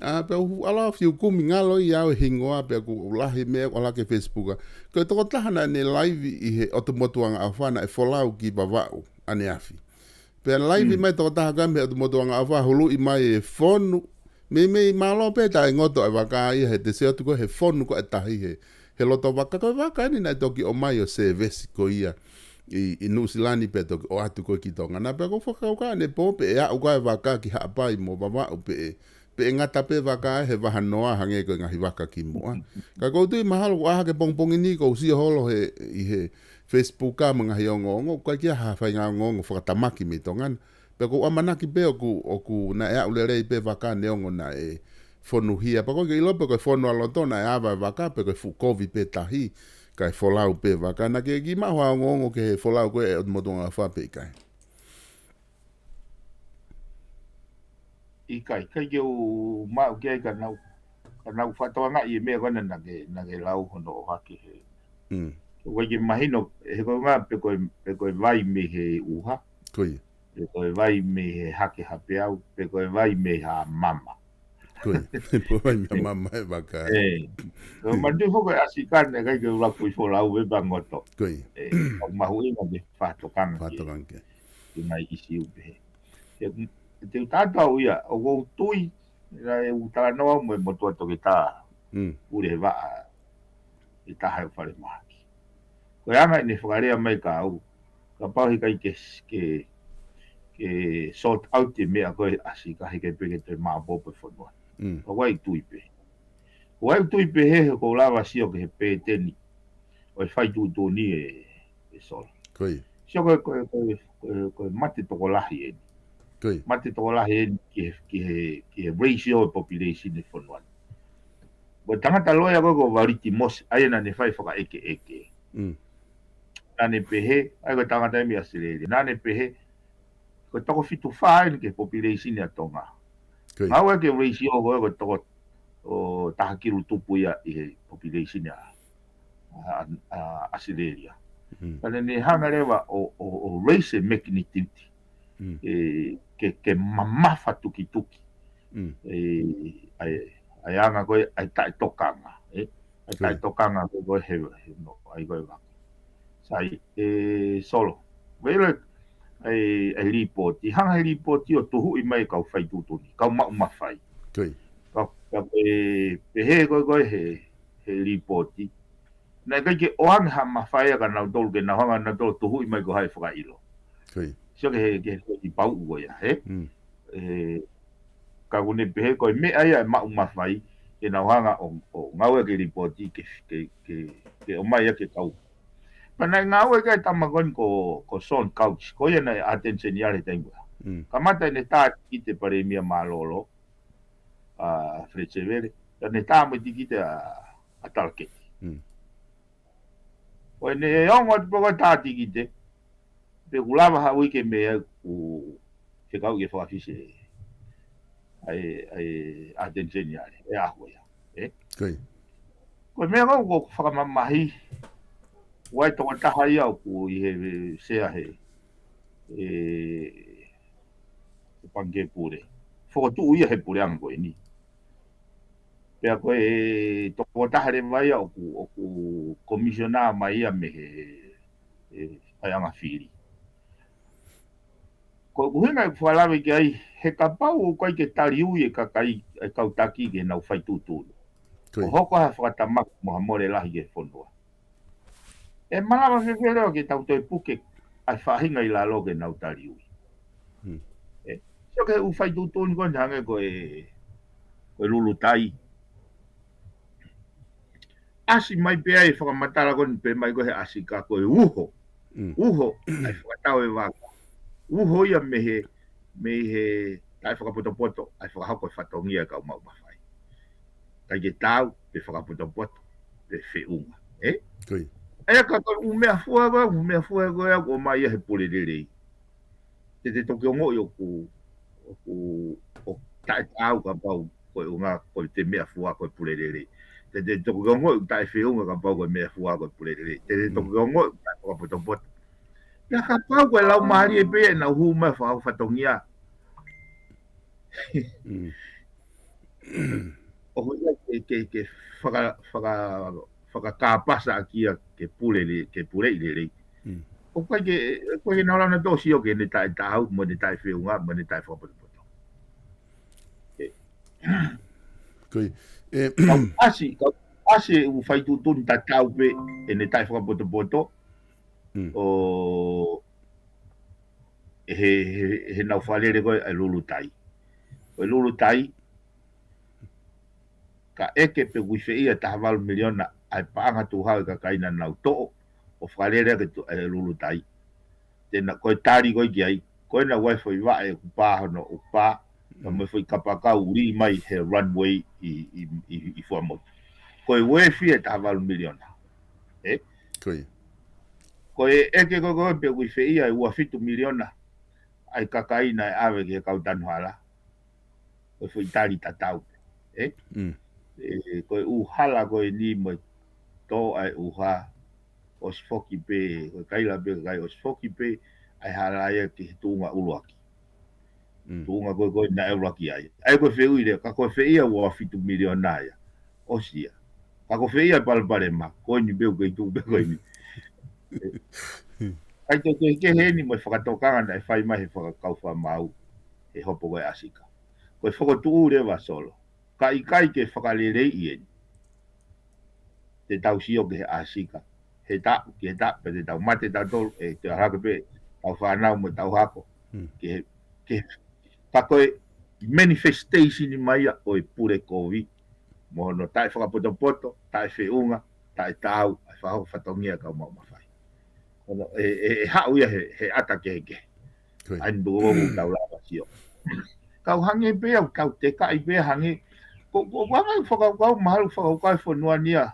ʻA, pea u ʻalu ʻo fiu kumi ngalo ia ʻo e hingoa, pea ʻoku lahi meʻa ʻoku ʻalu ki he Facebook. Ko e tokotaha naʻá ne laivi ʻi he ʻOtu Motu Angaʻofa naʻe folau ki Vavaʻu ʻaneafi. Pea laivi Mm. mai e tokotaha ko ē mei he ʻOtu Motu Angaʻofa, huluʻi mai e fonu. Meimei mālō pē taʻengoto e vaka ia he te sio atu ko ē he fonu ko ē e tahi he, he loto vaka, ko e vaka eni naʻe toki ʻomai ʻo sēvesi ko ia ʻi, ʻi Nuʻusila ni pea toki ʻoatu ko ē ki Tonga. Naʻá pē ʻoku ou fakakaukau ʻanepō pe ʻe aʻu ko ē e vaka ki Haʻapai mo Vavaʻu pe ʻe, pe ʻe ngata pē e vaka he vahanoa hangē ko e ngaahi vaka kimuʻa. Ka ʻoku ou tui mahalo ʻoku ʻā hake pongipongi ni ʻoku ou sio holo he, ʻi he Facebook ʻa e ngaahi ongoongo, ʻoku ʻikai ke ʻi ai ha faʻahinga ongoongo fakatamaki mei Tonga na. Pea ʻoku ou ʻamanaki pē ʻoku, ʻoku naʻe aʻu lelei pē e vaka neongo naʻe fonuhia. Pea ʻoku ʻikai ke ʻilo pe ko e fonu ʻa loto naʻe ava e vaka, pe ko e fuʻu kovi pē e tahi, kae folau pē e vaka. Naʻá ke kiʻi maʻu ha ongoongo ki he folau ko ē ʻa e ʻOtu Motu Angaʻofa pe ʻikai? ʻIkai, ʻikai ke u maʻu ki ai ka naʻá ku, ka naʻá ku fakatokangaʻi e meʻa ko ena naʻá ke, naʻá ke lau hono ʻohake he. Mm. ʻOku ʻikai ke mahino, he ko e ʻuhinga pe ko e, pe ko e vai mei he ʻuha. Ko ia. Pe ko e vai mei he hake hapeau, pe ko e vai mei ha mama. Ko ia. Pō mai mea mama e vaka. Ē. Ko e manatu foki ʻa e ʻasi ka naʻe ʻikai ke u laku i folau e pangoto. Ko ia. Ē, ʻoku mahuʻinga ke fakatokanga ki he, fakatokanga ki he, ki he ngaahi ʻisiū pehē. He, te u tātau ia, ʻoku ou tui, naʻe u talanoa mo e motuʻa toketā. Mm. Pule he vaʻa, ʻi taha e falemahaki. Ko e anga ʻene fakalea mai kia au, kapau heʻikai ke, ke, ke sort out e meʻa ko e ʻasi ka heʻikai pē ke toe maʻopoʻopo e fonua. Mm. Ka ʻoku ou tui pē. ʻOku ou tui pē he, he ʻoku ou lava sio ki he pēteni ʻo e fai tuʻutuʻuni ē, ē Solo. Ko ia. Sio ko e, ko e, ko e, ko e, ko e mate tokolahi eni. Ko ia. Mate tokolahi eni ki he, ki he, ki he ratio e population e fonua ni. Ko e tangata loea ko ē ko Valiti Mosi, ʻa ia naʻa ne fai fakaʻekeʻeke. Mm. Naʻa ne pehē, ʻa ia ko e tangata ia mei ʻAositelēlia. Naʻa ne pehē, ko e toko fitu fā eni ki he population ʻa Tonga. Ko ia. Ngāue ki he ratio ko ē ko e toko, ʻo taha kilu tupu ia ʻi he population ʻa, ʻa, ʻa ʻAositelēlia. Mm. Ka naʻa ne hanga leva ʻo, ʻo, ʻo raise e magnitude. Mm. Ē, ke, ke mamafa tukituki. Mm. Ē, ʻa e, ʻa e anga ko ē, ʻa e taʻetokanga, ē? ʻA e, ko ia, taʻetokanga ko ē, ko ē he, he no, ʻa ia ko e vaka. Sai, ē, Solo. Vele, ʻa e, ʻa e lipooti. Hanga he lipooti ʻo tuhuʻi mai kau fai tuʻutuʻuni, kau maʻu mafai. Ko ia. Ka, ka ʻe pehē ko ē, ko ē he, he lipooti. Naʻe ʻikai ke ʻoange ha mafai ʻa kinautolu ke nau hanga nautolu tuhuʻi mai ko hai fakaʻilo. Ko ia. Sio ki he, ki he, ki he pauʻu ko ia, hē? Mm. Ē, ka ʻoku ne pehē ko e meʻa ia ʻe maʻu mafai, ke nau hanga ʻo, ʻo ngāue ki he lipooti ke, ke, ke, ke ʻomai ia ke kau. Pea naʻe ngāue ki ai e tama ko eni ko, ko Sean Couch, ko ia naʻe ʻAteni Seniale he taimi ko ia. Mm. Kamata ʻene tā tikite Palēmia mālōlō, ʻa Fred Sevele, pea ne tā mo e tikite ʻa, ʻa Talaketi. Mm. Ko ʻene ongo atu pē ko e tā tikite, pe ʻoku lava ha uike mei ai ʻoku fekau ke fakafisi ʻa e, ʻa e ʻAteni Seniale, ʻe ʻaho ia, ē? Ko ia. Ko e meʻa ko ē ʻoku fakamamahi, ʻoku ʻi ai e tokotaha ia ʻoku ʻi he sea he, ē, he Pangikē Pule. Fokotuʻu ia he puleʻanga ko eni. Pea ko e tokotaha leva ia ʻoku, ʻoku komisiona mai ia mei he, ē, paʻanga fili. Ko e ʻuhinga ʻeku fakalave ki ai, he kapau ʻoku ʻikai ke taliui e kakai, e kau taki ke nau fai tuʻutuʻuni. Ko ia. ʻOku hoko ha fakatamaki mo ha mole lahi ki he fonua. ʻE malava fēfē leva ke tau toe puke ʻa e faʻahinga ʻi lalo ke nau taliui. Hmm. Ē, sio ki he ʻū fai tuʻutuʻuni ko eni hangē ko e, ko e Lulutai. ʻAsi mai pē ai e fakamatala ko eni pē mai ko ē he ʻasi ka ko e uho. Mm. Uho, ʻa e fakatau e vaka. Uho ia mei he, mei he taʻefakapotopoto, ʻa e fakahoko e fatongia e kau maʻu mafai. ʻIkai ke taau, pe fakapotopoto, pe feʻunga, ē? Ko ia. ʻA ia ka ko e ʻū meʻafua ko ē, ʻū meʻafua ko ē ʻoku ʻomai ia he pule lelei. Te te toki ongoʻi ʻoku, ʻoku, ʻoku taʻetaau kapau ko e ʻuhinga ko e meʻafua ko e pule lelei. Te te toki ongoʻi ʻoku taʻefeʻunga kapau ko e meʻafua ko e pule lelei. Te te toki ongoʻi ʻoku taʻefakapotopoto. Ia kapau ko e laumālie pē ʻenau hū mai ʻo fakahoko fatongia. Mm. ʻOku ʻikai ke, ke, ke faka-, faka-, fakakāpasa ʻaki ia ke pule le-, ke puleʻi lelei. Mm. ʻOku ʻikai ke, ʻoku ʻikai ke nau lava nautolu ʻo sio ki heʻene taʻetaau, mo ʻene taʻefeʻunga, mo ʻene taʻefakapotopoto. Ē. Ko ia. Ē. Kau ʻasi, kau ʻasi e ʻū fai tuʻutuʻuni tatau pē ʻene taʻefakapotopoto. Mm. ʻO he, he, he nau fakalele ko ē ʻa e Lulutai. Ko e Lulutai, ka ʻeke pe ʻoku ʻi fē ia e taha valu miliona ʻa e paʻanga tuʻuhau e kakai naʻa nau toʻo ʻo fakalele ʻaki e tu-, e Lulutai. Te na, ko e tali ko ē ki ai, ko ena ʻoku ʻi ai e foʻi vaʻe ʻoku pā hono ʻoku pā, ka mo e foʻi kapakau ʻuli mai he runway ʻi, ʻi, ʻi, ʻi Fuaʻamotu. Ko e uefi e taha valu miliona. Ē? Ko ia. Ko e ʻeke ko ē ko ē pe ʻoku ʻi fē ia e ua fitu miliona ʻa e kakai naʻe ʻave ki he kau tanu hala. Ko e foʻi tali tatau. Ē? Mm. Ē, ko e ʻū hala ko eni mo e tō ʻa e ʻuha, ʻosi foki pē, ko e kaila pē kakai ʻosi foki pē ʻa e hala ia ki he tuʻunga ʻuluaki. Tuʻunga ko ē ko ē naʻe ʻuluaki ai. ʻA ia ko e fehuʻi leva, ka ko e fē ia ua fitu miliona ia? ʻOsi ia. Ka ko e fē ia palopalema? Ko eni pē ʻoku kei tuʻu pē ko eni. Kae toe kehekehe eni mo e fakatokanga naʻe fai mai he fakakau fakamaau he hopo ko ē ʻa ʻAsika. Ko e fokotuʻu leva Solo, ka ʻikai ke fakaleleiʻi eni. Te tau sio ki he ʻAsika, he taʻu ki he taʻu, pea te tau mate tautolu, ʻe toe ʻalu hake pē ʻetau fānau mo ʻetau hako. Ke, ke, ka ko e manifestation mai ia ʻo e pule kovi mo hono taʻefakapotopoto, taʻefeʻunga, taʻetaau ʻa e fakahoko fatongia ʻa e kau maʻu mafai. Ko hono ʻe, ʻe, ʻe haʻu ia he, he ʻata kehekehe. ʻA ia ʻoku ou tau lava sio. Kau hangē pē au, kau tekaʻi pē hangē. Ko, ko, ko anga ʻeku fakakaukau, mahalo ʻeku fakakaukau e fonua ni ia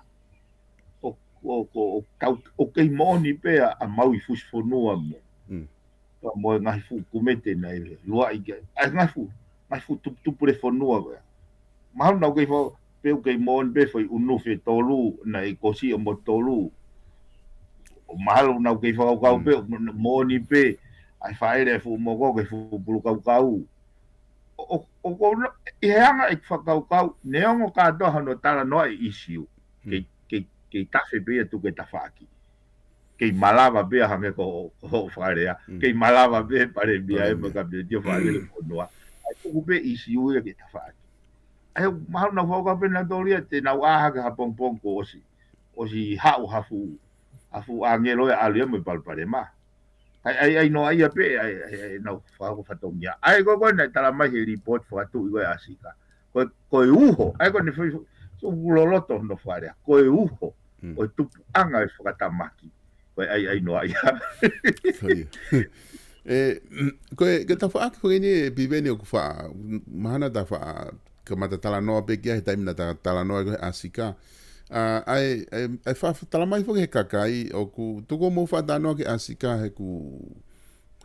ʻo, ʻo, ʻo, ʻo tau, ʻo kei moʻoni pē ʻa, ʻa Maui Fusifonua mo, pea mo e ngaahi fuʻu kumete naʻe luaʻi ke, ʻa e ngaahi fuʻu, ngaahi fuʻu tuputupulefonua ko ia. Mahalo naʻa ku kei fo-, pē ʻoku kei moʻoni pē foʻi ʻunufe tolu naʻe kosi ʻo mo tolu. ʻO mahalo naʻa ku kei fakakaukau pē ʻoku moʻoni pē ʻa e fāʻele ʻa e fuʻu moko ki he fuʻu pulu kaukau. ʻO, ʻo, ʻo, ʻo, ʻi he anga ʻeku fakakaukau, neongo kātoa hono talanoa e ʻīsiu, kei, kei, kei tafe pē ia tuku e tafaʻaki. Kei malava pē ia hangē ko, ko hoʻo fakalea. Kei malava pē palēmia ē mo e kapineti ʻo fakalele fonua. ʻA ia tuku pē ʻīsiu ia ke tafaʻaki. ʻA ia mahalo naʻa ku fakakaukau pē naʻa tolu ia te nau ʻā hake ha pongipongi kuo ʻosi, ʻosi haʻu ha fuʻu, ha fuʻu ʻāngelo ʻe ʻalu ia mo e palopalema. Kae ʻai, ʻai noa ia pē, ʻai, ʻai, ʻai nau fakahoko fatongia. ʻA ia ko e, ko e naʻe tala mai he lipooti fakatuʻi ko ē ʻa ʻAsika. Ko e, ko e uho, ʻa ia ko ʻene fai, so loloto hono fakalea. Ko e uho ʻo e tupuʻanga e fakatamaki. Ko e ʻai, ʻai noa ia. ʻE, ko e, ke tafaʻaki ko eni ʻe Piveni ʻoku faʻa, mahalo naʻa ta faʻa kamata talanoa pē ki ai he taimi naʻa ta talanoa ko ē he ʻAsika. ʻA, ʻa e, ʻa e, ʻa e faʻa tala mai foki he kakai, ʻoku tuku mou faʻa talanoa ki he ʻAsika he ʻoku,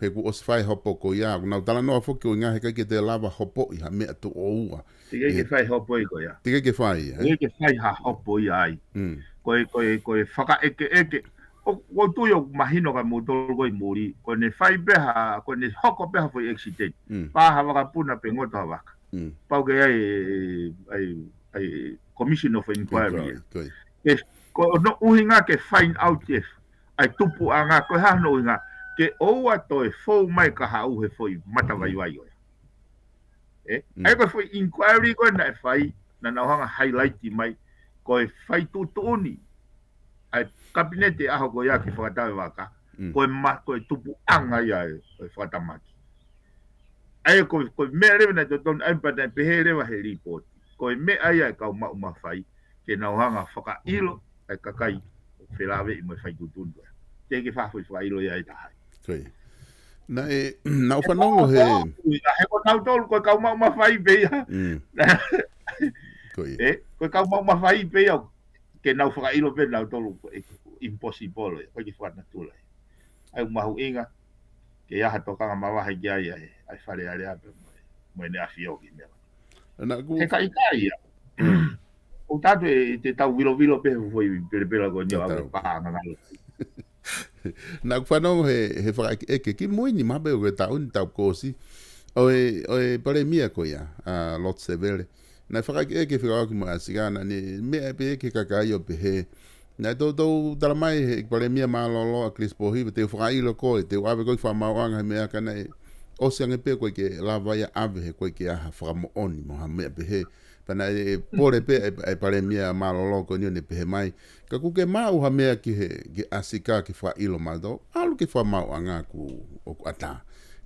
he ʻoku ʻosi fai hopo ko ia, ʻoku nau talanoa foki ʻo ʻuhinga he ʻikai ke te lava hopoʻi ha meʻa tuʻo ua. Teʻeki ke fai hopo ia ko ia. Teʻeki ke fai, ē? Teʻeki ke fai ha hopo ia ai. Ko e, ko e, ko e fakaʻekeʻeke. ʻO, ʻoku ou tui ʻoku mahino kia moutolu ko ē ʻi muli, ko ʻene fai pē ha, ko ʻene hoko pē ha foʻi accident. Pā ha vakapuna pe ngoto ha vaka. Pau ke ʻai, ʻai, ʻai commission of inquiry. Ke, ko hono ʻuhinga ke find out if ʻa e tupuʻanga, ko e hā hono ʻuhinga, ke ʻoua toe fou mai kahaʻu he foʻi matavaivai ko ia. ʻE, ʻa ia ko e foʻi inquiry ko ē naʻe fai, naʻa nau hanga highlight mai, ko e fai tuʻutuʻuni ʻa e kapineti ʻaho ko ia ke fakatau e vaka, ko e ma-, ko e tupuʻanga ia ʻo e fakatamaki. ʻA ia ko, ko e meʻa leva naʻe totonu, ʻa ia pea naʻe pehē leva he lipooti. Ko e meʻa ia ʻa e kau maʻu mafai, ke nau hanga fakaʻilo ʻa e kakai ʻoku felāveʻi mo e fai tuʻutuʻuni ko ia. Teʻeki ke fai ha foʻi fakaʻilo ia ʻe taha ai. Naʻe, naʻa ku fanongo he. He ko nautolu, ko e kau maʻu mafai pē ia. ʻE, ko e kau maʻu mafai pē ia. Ke nau fakaʻilo pē nautolu, ko e impossible ia, ʻikai ke fakanatula ia. ʻA ia ʻoku mahuʻinga ke ʻi ai ha tokanga mavahe ki ai ʻa e, ʻa e Fale Alea pē mo e, mo ʻEne ʻAfio ki he meʻa. Naʻa ku. He ka ʻikai ia. ʻOku tau ʻe, te tau vilovilo pē he foʻi pelepela ko eni ʻo aʻu ke pā ngangalo. Naʻa ku fanongo he, he fakaʻekeʻeke ki mui ni, mahalo pē ko e taʻu ni, taʻu kuo ʻosi. ʻO e, ʻo e palēmia ko ia, ʻa Lord Sevele. Naʻe fakaʻekeʻeke fekauʻaki mo ʻAsika, naʻa ne meʻa pē ki he kakai ʻo pehē. Naʻe toutou tala mai he palēmia mālōlō ʻa Chris Pohiva, te u fakaʻilo koe, te u ʻave koe ki he fakamaauʻanga he meʻa ka naʻe ʻosi ange pē ʻoku ʻikai ke lava ia ʻave he ʻoku ʻikai ke ʻi ai ha fakamoʻoni mo ha meʻa pehē. Pea naʻe pole pē ʻa e, ʻa e palēmia mālōlō ko eni ʻo ne pehē mai, ka kuo ke maʻu ha meʻa ki he, ki ʻAsika ke fakaʻilo mautolu, ʻalu ki he fakamaauʻanga ʻoku, ʻoku ʻatā.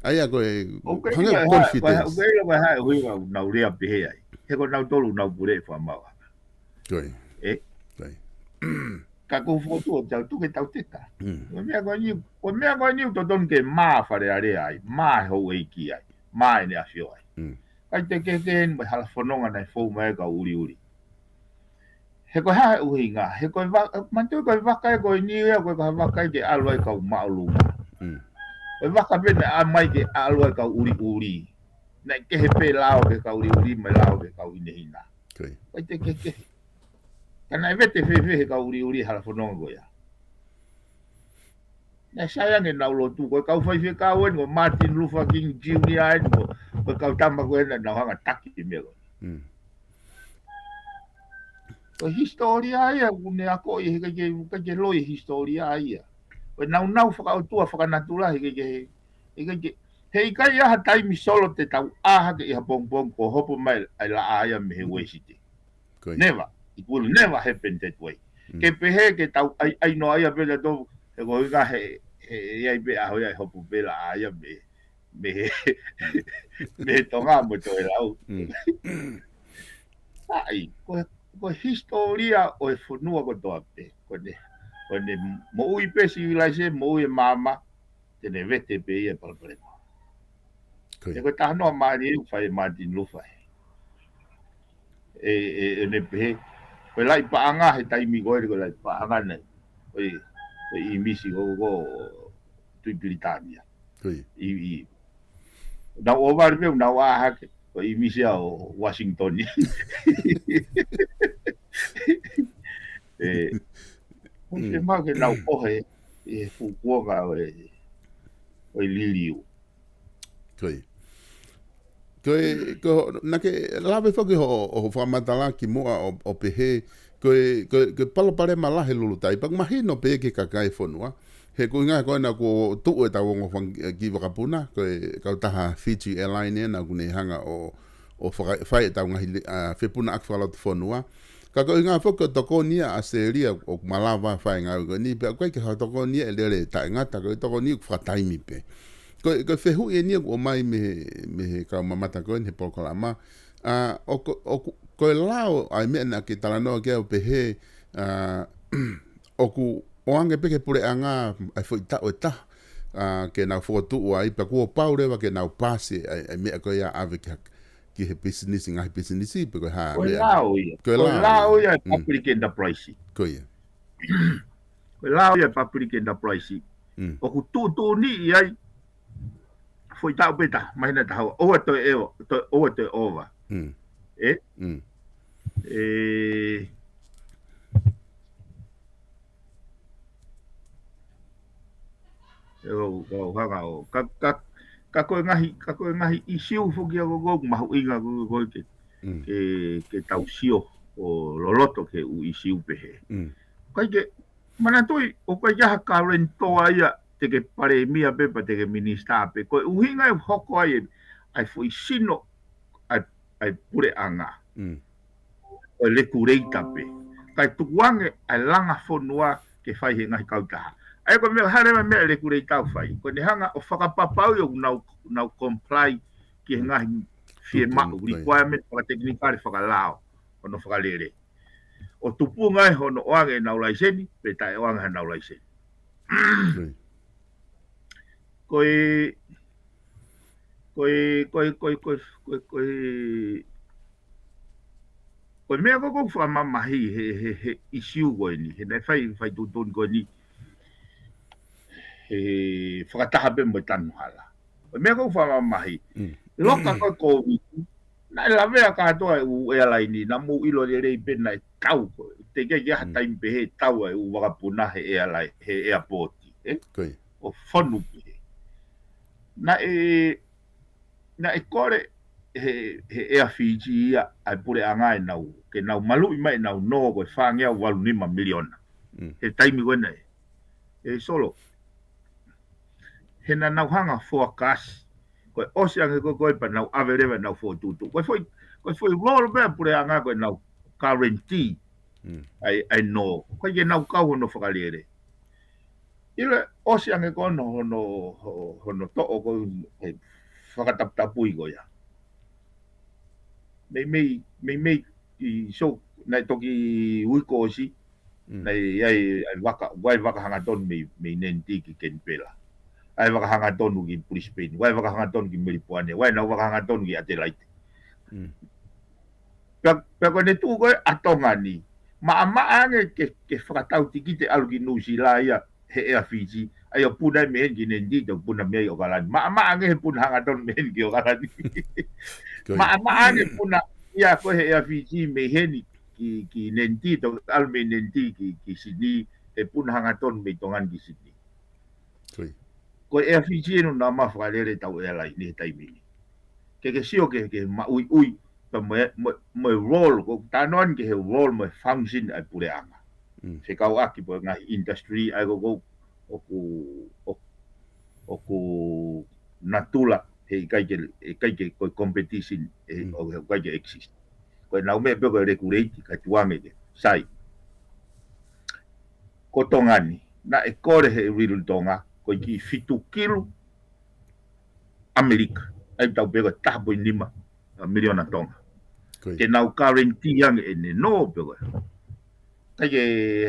ʻA ia ko e, ʻoku ʻikai hangē ko e ha-, confidence. ʻOku ʻikai ko e hā e ʻuhinga ʻoku nau lea pehē ai. He ko nautolu ʻoku nau puleʻi fakamaauʻanga. Ko e. ʻE? Ko e. Ka ʻoku ou fokotuʻu atu ke tau teka. Ko e meʻa ko eni, ko e meʻa ko eni ʻoku totonu ke mā Fale Alea ai, mā e houʻeiki ai, mā ʻEne ʻAfio ai. ʻIkai te ke, ke eni mo e hala fononga naʻe fou mai e kau ʻuliʻuli. He ko e hā e ʻuhinga, he ko e va-, manatu ko e vaka ē ko eni ia, ko e ko ha vaka ē ke ʻalu ai kau māʻolunga. Ko e vaka pē naʻe ʻomai ke ʻalu ai kau ʻuliʻuli. Naʻe kehe pē lao ki he kau ʻuliʻuli mo e lao ki he kau hinehina. ʻIkai te ke kehe. Ka naʻe vete fēfē he kau ʻuliʻuli hala fononga ko ia. Naʻe sai ange ʻenau lotu, ko e kau faifekau eni, ko Martin Luther King Junior eni, ko Ko e kau tama ko ē naʻa nau hanga ʻo taki e meʻa ko ē. Ko e hisitōlia ia, ʻoku ne akoʻi, he ʻikai ke, ʻikai ke loi e hisitōlia ia. Ko e naunau fakaʻotua, fakanatula, he ʻikai ke, he ʻikai ke, he ʻikai ha taimi Solo te tau ʻā hake ʻi ha pongipongi kuo hopo mai ʻa e laʻā ia mei he Uēsite. Never. It will never happen that way. Ke pehē ke tau ʻai, ʻai noa ia pē tautolu, he ko e ʻuhinga he, he, he ʻi ai pē ʻaho ia ʻe hopo pē laʻā ia mei, mei he, mei he Tonga mo Tokelau. ʻAi, ko e, ko e hisitōlia ʻo e fonua kotoa pē. Ko ʻene, ko ʻene moʻui pē sivilaise, moʻui e maama, te ne vete pē ia e palopalema. Ko ia. He ko e talanoa mālie ʻoku fai ʻe Martin Luther. ʻE, ʻe, ʻe ne pehē, ko e laʻi paʻanga he taimi ko ē, ko e laʻi paʻanga nei. Ko e, ko e ʻīmisi ko, ko Tuʻi Pilitānia. Ko ia. ʻI, ʻi, nau ʻohovale pē, nau ʻā hake, ko e ʻīmisi ia ʻo Washington. ʻE, ʻoku fiemaʻu ke nau ʻohe ʻi he fuʻu kuonga ʻo e, ʻo e liliu. Ko ia. Ko e, ko, naʻa ke lave foki ho, ho fakamatala kimuʻa ʻo, ʻo pehē, ko e, ko e, ko e palopalema lahi e lulutai, pea ʻoku mahino pē ki he kakai e fonua. He ko e ʻuhinga ko ena kuo tuʻu ʻetau ongo fanga kiʻi vakapuna, ko e kautaha Fiji Airline ena ʻoku ne hanga ʻo, ʻo faka-, fai ʻetau ngaahi li-, ʻa, fepunaʻaki fakalotofonua. Ka ko e ʻuhinga foki ko e tokoni ia ʻa ʻAositelēlia ʻoku malava fai e ngāue ko eni, pea ʻoku ʻikai ke ha tokoni ia ʻe lele taʻengata, ko e tokoni ʻoku fakataimi pē. Ko e, ko e fehuʻi eni ʻoku ʻomai mei he, mei he kau mamata ko eni he polokalama. ʻA, ʻoku, ʻoku, ko e lao ʻa e meʻa naʻa ke talanoa ki ai ʻo pehē, ʻa, ʻoku ʻoange pē ki he puleʻanga ʻa e foʻi taʻu ʻe taha, ʻa, ke nau fokotuʻu ai, pea kuo pau leva ke nau paasi ʻa e, ʻa e meʻa ko ia ʻave ki ha, ki he pisinisi, ngaahi pisinisi, pe ko e hā e meʻa. Ko e lao ia. Ko e lao ia e public enterprise. Ko ia. Ko e lao ia e public enterprise. ʻOku tuʻutuʻuni ai, foʻi taʻu pē taha, māhina ʻe taha ua, ʻoua toe ʻeva, toe, ʻoua toe ʻova. ʻE? ʻE, ʻe, ʻoku, ʻoku hanga ʻo, ka, ka, ka ko e ngaahi, ka ko e ngaahi ʻīsiu foki ia ko ē ʻoku mahuʻinga ko ē, ko ē ke, ke, ke tau sio ʻo loloto ki he ʻū ʻīsiu pehē. ʻIkai ke, manatuʻi, ʻoku ʻikai ha guarantor ia te ke palēmia pē pe te ke minisitā pē. Ko e ʻuhinga ʻoku hoko ai e, ʻa e foʻi sino ʻa e, ʻa e puleʻanga. ʻO e lekuleita pē. Kae tukuange ʻa e langa fonua ke fai he ngaahi kautaha. ʻA ia ko e meʻa hale ma meʻa e lekuleita ʻoku fai. Ko ʻene hanga ʻo fakapapauʻi ʻoku nau, nau comply ki he ngaahi fiemaʻu, requirement fakatekinikale, fakalao, hono fakalele. ʻO tupunga ai hono ʻoange ʻenau laiseni, pe taʻeʻoange haʻanau laiseni. Ko e, ko e, ko e, ko e, ko e, ko e, ko e, ko e meʻa ko ē ʻoku fakamamahi he, he, he ʻīsiu ko eni, he naʻe fai, fai tuʻutuʻuni ko eni, he fakataha pē mo e tanu hala. Ko e meʻa ko ē ʻoku fakamamahi. Loka ko ē Kōviti, naʻe lavea kātoa e ʻū ʻealaini, naʻa mou ʻilo lelei pē naʻe tau ko ē. Teʻeki ai ke ʻi ai ha taimi pehē tau e ʻū vakapuna he ʻealaini, he ʻeapooti, ʻe? ʻO fonu pē. Naʻe, naʻe kole he, he Air Fiji ia ʻa e puleʻanga ʻenau, ke nau maluʻi mai ʻenau nō ko e fāngeau valu nima miliona. He taimi ko ē naʻe. ʻE Solo. He naʻa nau hanga forecast. Ko e ʻosi ange ko ē ko ē pea nau ʻave leva ʻenau fokotuʻutuʻu. Ko e foʻi, ko e foʻi role pē ʻa e puleʻanga ko ʻenau guarantee. ʻA e, ʻa e nō. ʻIkai ke nau kau hono fakalele. ʻIlo ʻosi ange ko ē hono, hono, ho-, hono toʻo ko ē he fakataputapui ko ia. Meimei, meimei ʻi so, naʻe toki uike ʻosi, naʻe ʻi ai, ʻa e vaka, ʻoku ʻi ai e vaka hangatonu mei, mei Nentī ki Kenipela. ʻI ai e vaka hangatonu ki Brisbane, ʻoku ʻi ai e vaka hangatonu ki Melipoane, ʻoku ʻi ai ʻenau vaka hangatonu ki Adelaide. Pea, pea ko ʻene tuʻu ko ē ʻa Tonga ni, maʻamaʻa ange ke, ke fakatau tikite ʻalu ki Nuʻusila ia he Air Fiji, ʻa ia ʻoku puna mei heni ki Nentī, te u puna mei ai ʻAokalani. Maʻamaʻa ange he puna hangatonu mei heni ki ʻAokalani. Maʻamaʻa ange puna ia ko ē he Air Fiji mei heni ki, ki Nentī, te u ʻalu mei Nentī ki, ki Sini, he puna hangatonu mei Tonga ni ki Sini. Ko e Air Fiji ʻoku nau maʻu fakalele ʻetau ʻealaini he taimi ni. ke ke sio ke, ke maʻuiʻui, pea mo e, mo, mo e role, ko e talanoa ni ki he role mo e function ʻa e puleʻanga. Mm. Fekauʻaki pē ngaahi industry ʻa ia ko ē ʻoku, ʻoku, ʻoku natula he ʻikai ke, ʻikai ke ko e competition, ʻe, Mm. ʻoku ʻikai ke exist. Ko ʻenau meʻa pē ko e regulate, kae tuku ange ke, sai. Ko Tonga ni, naʻe kole he Liliu Tonga, ko e kiʻi fitu kilu ʻAmelika. ʻA ia tau pehē ko e taha poini nima miliona Tonga. Ko ia. Ke nau guarantee ange ʻene nō pē ko ē. ʻIkai ke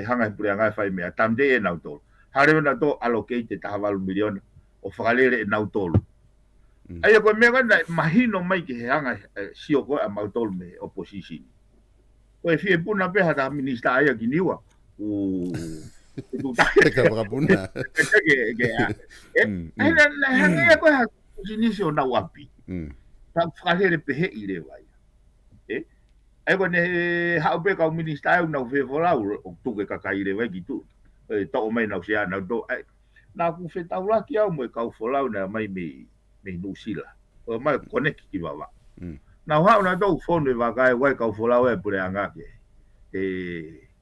hanga he puleʻanga ʻo fai meʻa, tamte ʻe nautolu. Hale ʻe nautolu allocate e taha valu miliona, ʻo fakalele ʻe nautolu. Mm. ʻA ia ko e meʻa ko ē naʻe mahino mai ki he hanga, ʻe, sio ko ē ʻa mautolu mei he opposition. Ko e fie puna pē ha taha minisitā ia ki Niua. ʻU, ʻu, ʻu, Peka fakapuna. Ke, ke, ke, ʻa. ʻE, Mm, ʻa ia mm. naʻe, naʻe hanga ia ko ē ha business ʻo nau ʻapi. Mm. Ka fakalele pehē ʻi leva ia. ʻE, ʻa ia ko ʻene haʻu pē kau minisitā ʻo nau fefolau, ʻo tuku e kakai leva ki tuʻa. ʻE, toʻo mai nau sea, nau toʻo, ʻe, naʻa ku fetaulaki au mo e kau folau naʻe ʻomai mei, mei Nuʻusila. ʻO mai connect ki Vavaʻu. Mm. Naʻa ku haʻu naʻa ku fonu e vaka ʻa e kau folau ʻa e puleʻanga ke. ʻE,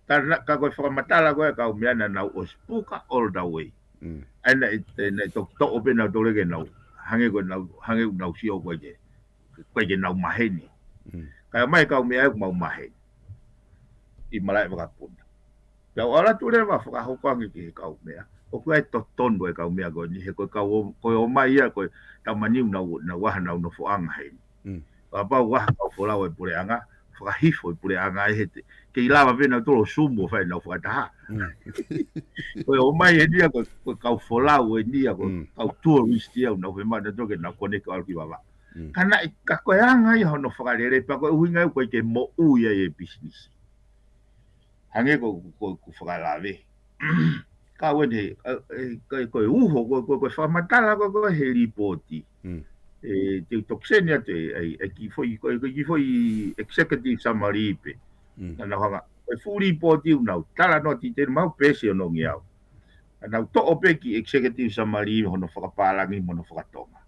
ka na, ka ko e fakamatala ko ē ʻa e kau meʻa naʻa nau ʻosi puka all the way. Mm. ʻA ia naʻe, ʻe, naʻe toki toʻo pē nautolu ke nau, hangē ko ʻenau, hangē ʻoku nau sio ko ē ke, ko ē ke nau maheni. Mm. Kae ʻomai e kau meʻa ʻoku mau maheni. ʻI malaʻe vakapuna. Pea u ʻalu atu leva ʻo fakahoko ange ki he kau meʻa. ʻOku ʻi ai e totonu ʻa e kau meʻa ko eni, he ko e kau ō, ko e ō mai ia, ko e tamani ʻoku nau, nau ʻaha nau nofoʻanga heni. Mm. Kapau ʻoku ʻaha kau folau ʻa e puleʻanga, fakahifo e puleʻanga ʻe he te. Kei lava pē nautolu ʻo Zoom ʻo fai ʻenau fakataha. Mm. Ko e ō mai eni ia, ko e, ko e kau folau eni ia, ko e Mm. kau tourist ia, ʻoku nau fiemaʻu nautolu ke nau connect ʻo ʻalu ki Vavaʻu. Mm. Ka naʻe, ka ko e anga ia hono fakalele, pea ko e ʻuhinga ia ʻoku ʻikai ke moʻui ai e business. Hangē ko, ko, ko e fakalave. Ka ʻoku eni, ʻe, ʻe, ko, ko e uho, ko, ko, ko e fakamatala, ko, ko e he lipooti. Mm. ʻE, te u toki send atu ʻe, ʻe, ʻe kiʻi foʻi, ko, ko e kiʻi foʻi executive summary pē. Mm. Naʻa nau hanga, ko e fuʻu lipooti ʻoku nau talanoa ʻi he mau peesi ʻo nongi au. Naʻa nau toʻo pē kiʻi executive summary hono fakapālangi mo hono fakatonga.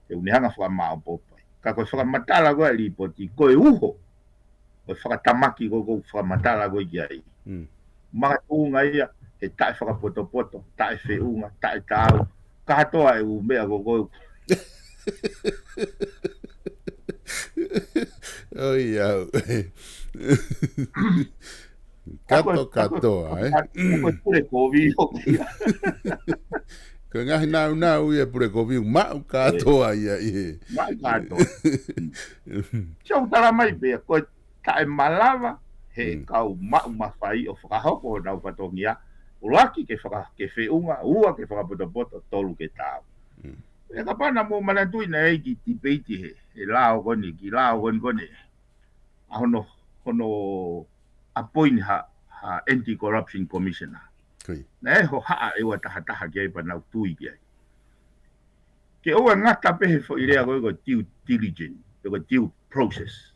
ʻE ʻoku ne hanga fakamāʻopoʻopo ai. Ka ko e fakamatala ko ē ʻa e lipooti, ko e uho. Ko e fakatamaki ko ē ʻoku ou fakamatala ko ē ki ai. Mm. Makatuʻunga ia, he taʻefakapotopoto, taʻefeʻunga, taʻetaau, kātoa e ʻū meʻa ko ē ʻoku ʻOi au. Kato, kato, kātoa, ē? Ka, ka ko e pule kovi ʻoku ia. Ko e ngaahi nāunau ia pule kovi, maʻu kātoa ia ʻi he. Maʻu kātoa. Sio tala mai pē, ko e taʻemalava, he Mm. kau maʻu mafai ʻo fakahoko honau fatongia, ʻuluaki ke faka-, ke feʻunga, ua ke fakapotopoto, tolu ke taau. Mm. ʻE kapau naʻa mou manatuʻi naʻe ʻi ai e kiʻi tipeiti he, he lao ko eni, kiʻi lao ko eni ko eni. ʻA hono, hono appoint ha, ha anti-corruption commissioner. Ko ia. Naʻe hohaʻa ʻe ua taha taha ki ai pea nau tui ki ai. Ke ʻoua ʻe ngata pē he foʻi lea ko ē ko e due diligence, pe ko e due process.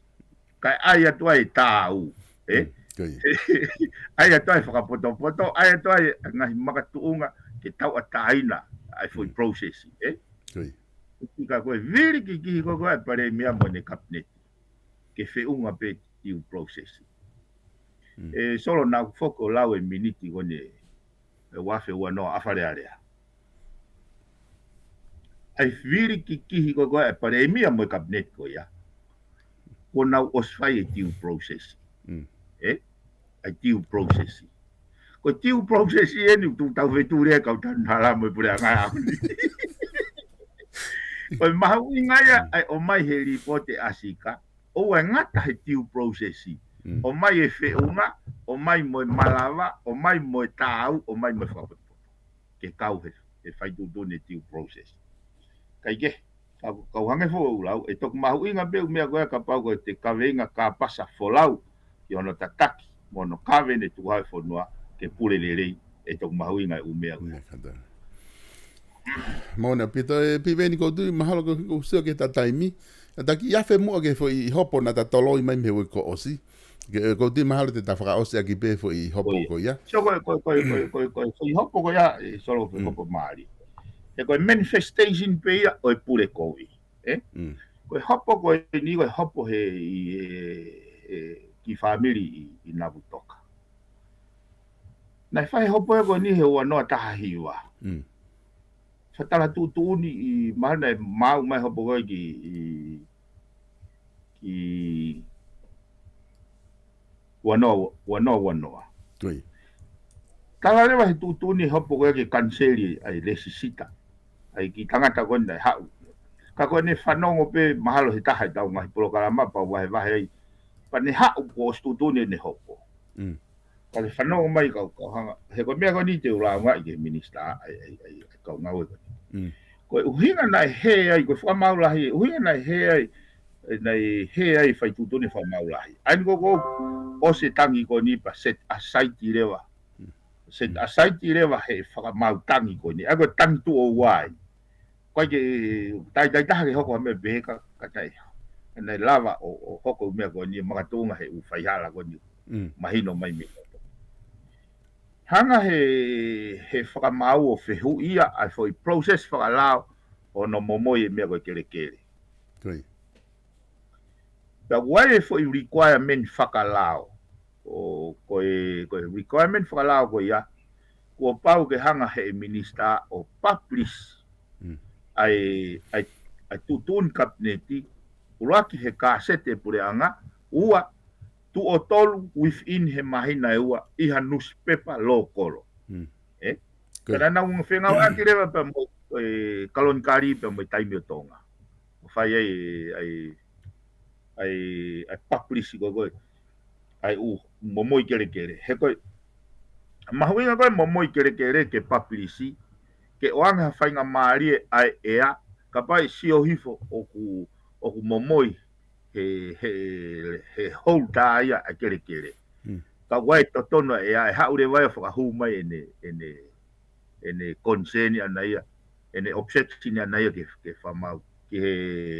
Kae ʻai atu ai e taau, ē? Mm, ko ia. ʻAi atu ai e fakapotopoto, ʻai atu ai e ngaahi makatuʻunga ke tauʻatāina ʻa e foʻi Mm. process, ē? Ko ia. Ka ko e vili kikihi ko ē ʻa e palēmia mo ʻene kapineti. Ke feʻunga pē due process. Mm. ʻE Solo naʻa ku foki ʻo lau e miniti ko eni ʻe ua afe ua noa ʻa Fale Alea. ʻA e vili kikihi ko ē ʻa e palēmia mo e kapineti ko ia. Kuo nau ʻosi fai e due process. Mm. Ē? ʻA e due process. Ko e due process eni ʻoku tau fetuʻu lea kau tanu hala mo e puleʻanga ʻaho ni. Ko e mahuʻinga ia, Mm. ʻa e ʻomai he lipooti ʻa Sika. ʻOua ʻe ngata he due process. Mm. ʻOmai e feʻunga, ʻomai mo e malava, ʻomai mo e taau, ʻomai mo e fakapotopoto. Ke kau he, he fai tuʻutuʻuni e due process. Kae kehe, kau, kau hangē foʻi ʻoku ou lau, ʻe toki mahuʻinga pē ʻū meʻa ko ē kapau ko e te kaveinga kāpasa folau, ki hono tataki, mo hono kave ʻene tukuhau e fonua, ke pule lelei, ʻe toki mahuʻinga e ʻū meʻa ko ē. Meʻa kātoa. Mālō ʻaupito ē Piveni, ʻoku ou tui mahalo kuo, kuo sio ki heʻeta taimi. ʻE taki afe muʻa ki he foʻi hopo naʻa ta toloi mai mei he uike kuo ʻosi. Ke, ʻoku ou tui mahalo te ta fakaʻosi ʻaki pē foʻi hopo Ko ia. ko ia. So ko e, ko e, ko e, ko e, ko e, ko e foʻi hopo ko ia, ʻe Solo, foʻi Mm. hopo mālie. He ko e manifestation pē ia ʻo e pule kovi, ē? Mm. Ko e hopo ko eni, ko e hopo he ʻi he, he kiʻi fāmili ʻi, ʻi Navutoka. Naʻe fai hopo ia ko eni he ua noa taha hiva. Mm. Fatala tuʻutuʻuni ʻi mahalo naʻe maʻu mai hopo ko ē ki, ʻi, ki ua noa, ua noa, ua noa. Tala leva he tuʻutuʻuni hopo ko ē ke kaniseli ʻa e lēsisita ʻa e kiʻi tangata ko eni naʻe haʻu. Ka ko ʻene fanongo pē mahalo he taha ʻetau ngaahi polokalama pea vahevahe ai. Pea ne haʻu kuo ʻosi tuʻutuʻuni ʻene hopo. Mm. Ka ke fanongo mai kau, kau hanga. He ko e meʻa ko eni te u lāungaʻi ki he minisitā ʻa e, ʻa e, ʻa e, ʻa e kau ngāue ko eni. Mm. Ko e ʻuhinga naʻe hē ai, ko e fakamaau lahi, ʻuhinga naʻe hē ai, ʻe, naʻe hē ai fai tuʻutuʻuni fakamaau lahi. ʻA eni ko ē kuo ʻosi e tangi ko eni pea set aside leva. Mm. Set aside leva he fakamaau tangi ko eni. ʻA ia ko e tangi tuʻo ua eni. Ko e ke, tai, tai taha ke hoko ha meʻa pehē ka, ka tai. Naʻe lava ʻo, ʻo hoko meʻa ko eni makatuʻunga he ʻū faihala ko eni. Mm. Mahino mai mei. Hanga he, he fakamaau ʻo fehuʻia ʻa e foʻi process fakalao ʻo hono momoi e meʻa ko e kelekele. Ko ia. Pea ʻoku ʻi ai e foʻi requirement fakalao. ʻO ko e, ko e requirement fakalao ko ia, kuo pau ke hanga he minisitā ʻo publish Mm. ʻa e, ʻa e, ʻa e tuʻutuʻuni kapineti, ʻuluaki he kāsete puleʻanga, ua, tuʻo tolu within he māhina ʻe ua, ʻi ha newspaper lōkolo. Mm. Ē? Ko ia. Ka naʻa nau fengāueʻaki leva pea mo e Kalonikali pea mo e Taimi ʻo Tonga. ʻO fai ai, ʻa e, ʻa e, ʻa e publish ko ē ko ē. ʻA e ʻū momoi kelekele. He ko e, mahuʻinga ko e momoi kelekele ke publish, ke ʻoange ha faingamālie ʻa e ʻea, kapau ʻe sio hifo ʻoku, ʻoku momoi he, he, he holder ia ʻa e kelekele. Mm. Ka ʻoku ʻi ai e totonu ʻa e ʻea, ʻe haʻu leva ia ʻo fakahū mai ʻene, ʻene, ʻene concern ʻana ia, ʻene objection ʻana ia ke, ke fakamaau, ki he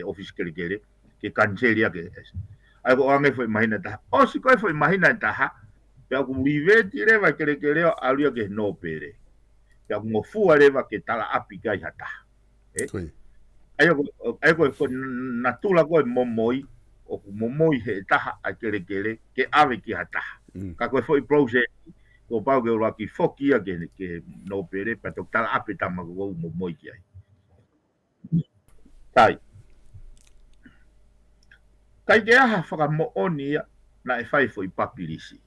ʻōfisi kelekele, ke kaniseli ia ke. ʻA ia ko e ʻoange foʻi māhina ʻe taha. ʻOsi ko e foʻi māhina ʻe taha, pea ʻoku revert leva e kelekele ʻo ʻalu ia ki he nōpele. Pea ʻoku ngofua leva ke talaʻapi ki ai ha taha. Ē? Ko ia. ʻA ia ko, ʻa ia ko, ko e natula ko e momoi, ʻoku momoi he taha ʻa e kelekele, ke ʻave ki ha taha. Mm. Ka ko e foʻi process, kuo pau ke ʻuluaki foki ia ki he, ki he nōpele, pea toki talaʻapi e tama ko ē ʻoku momoi ki ai. Tai. ʻIkai ke ʻi ai ha fakamoʻoni ia, naʻe fai foʻi papilisi.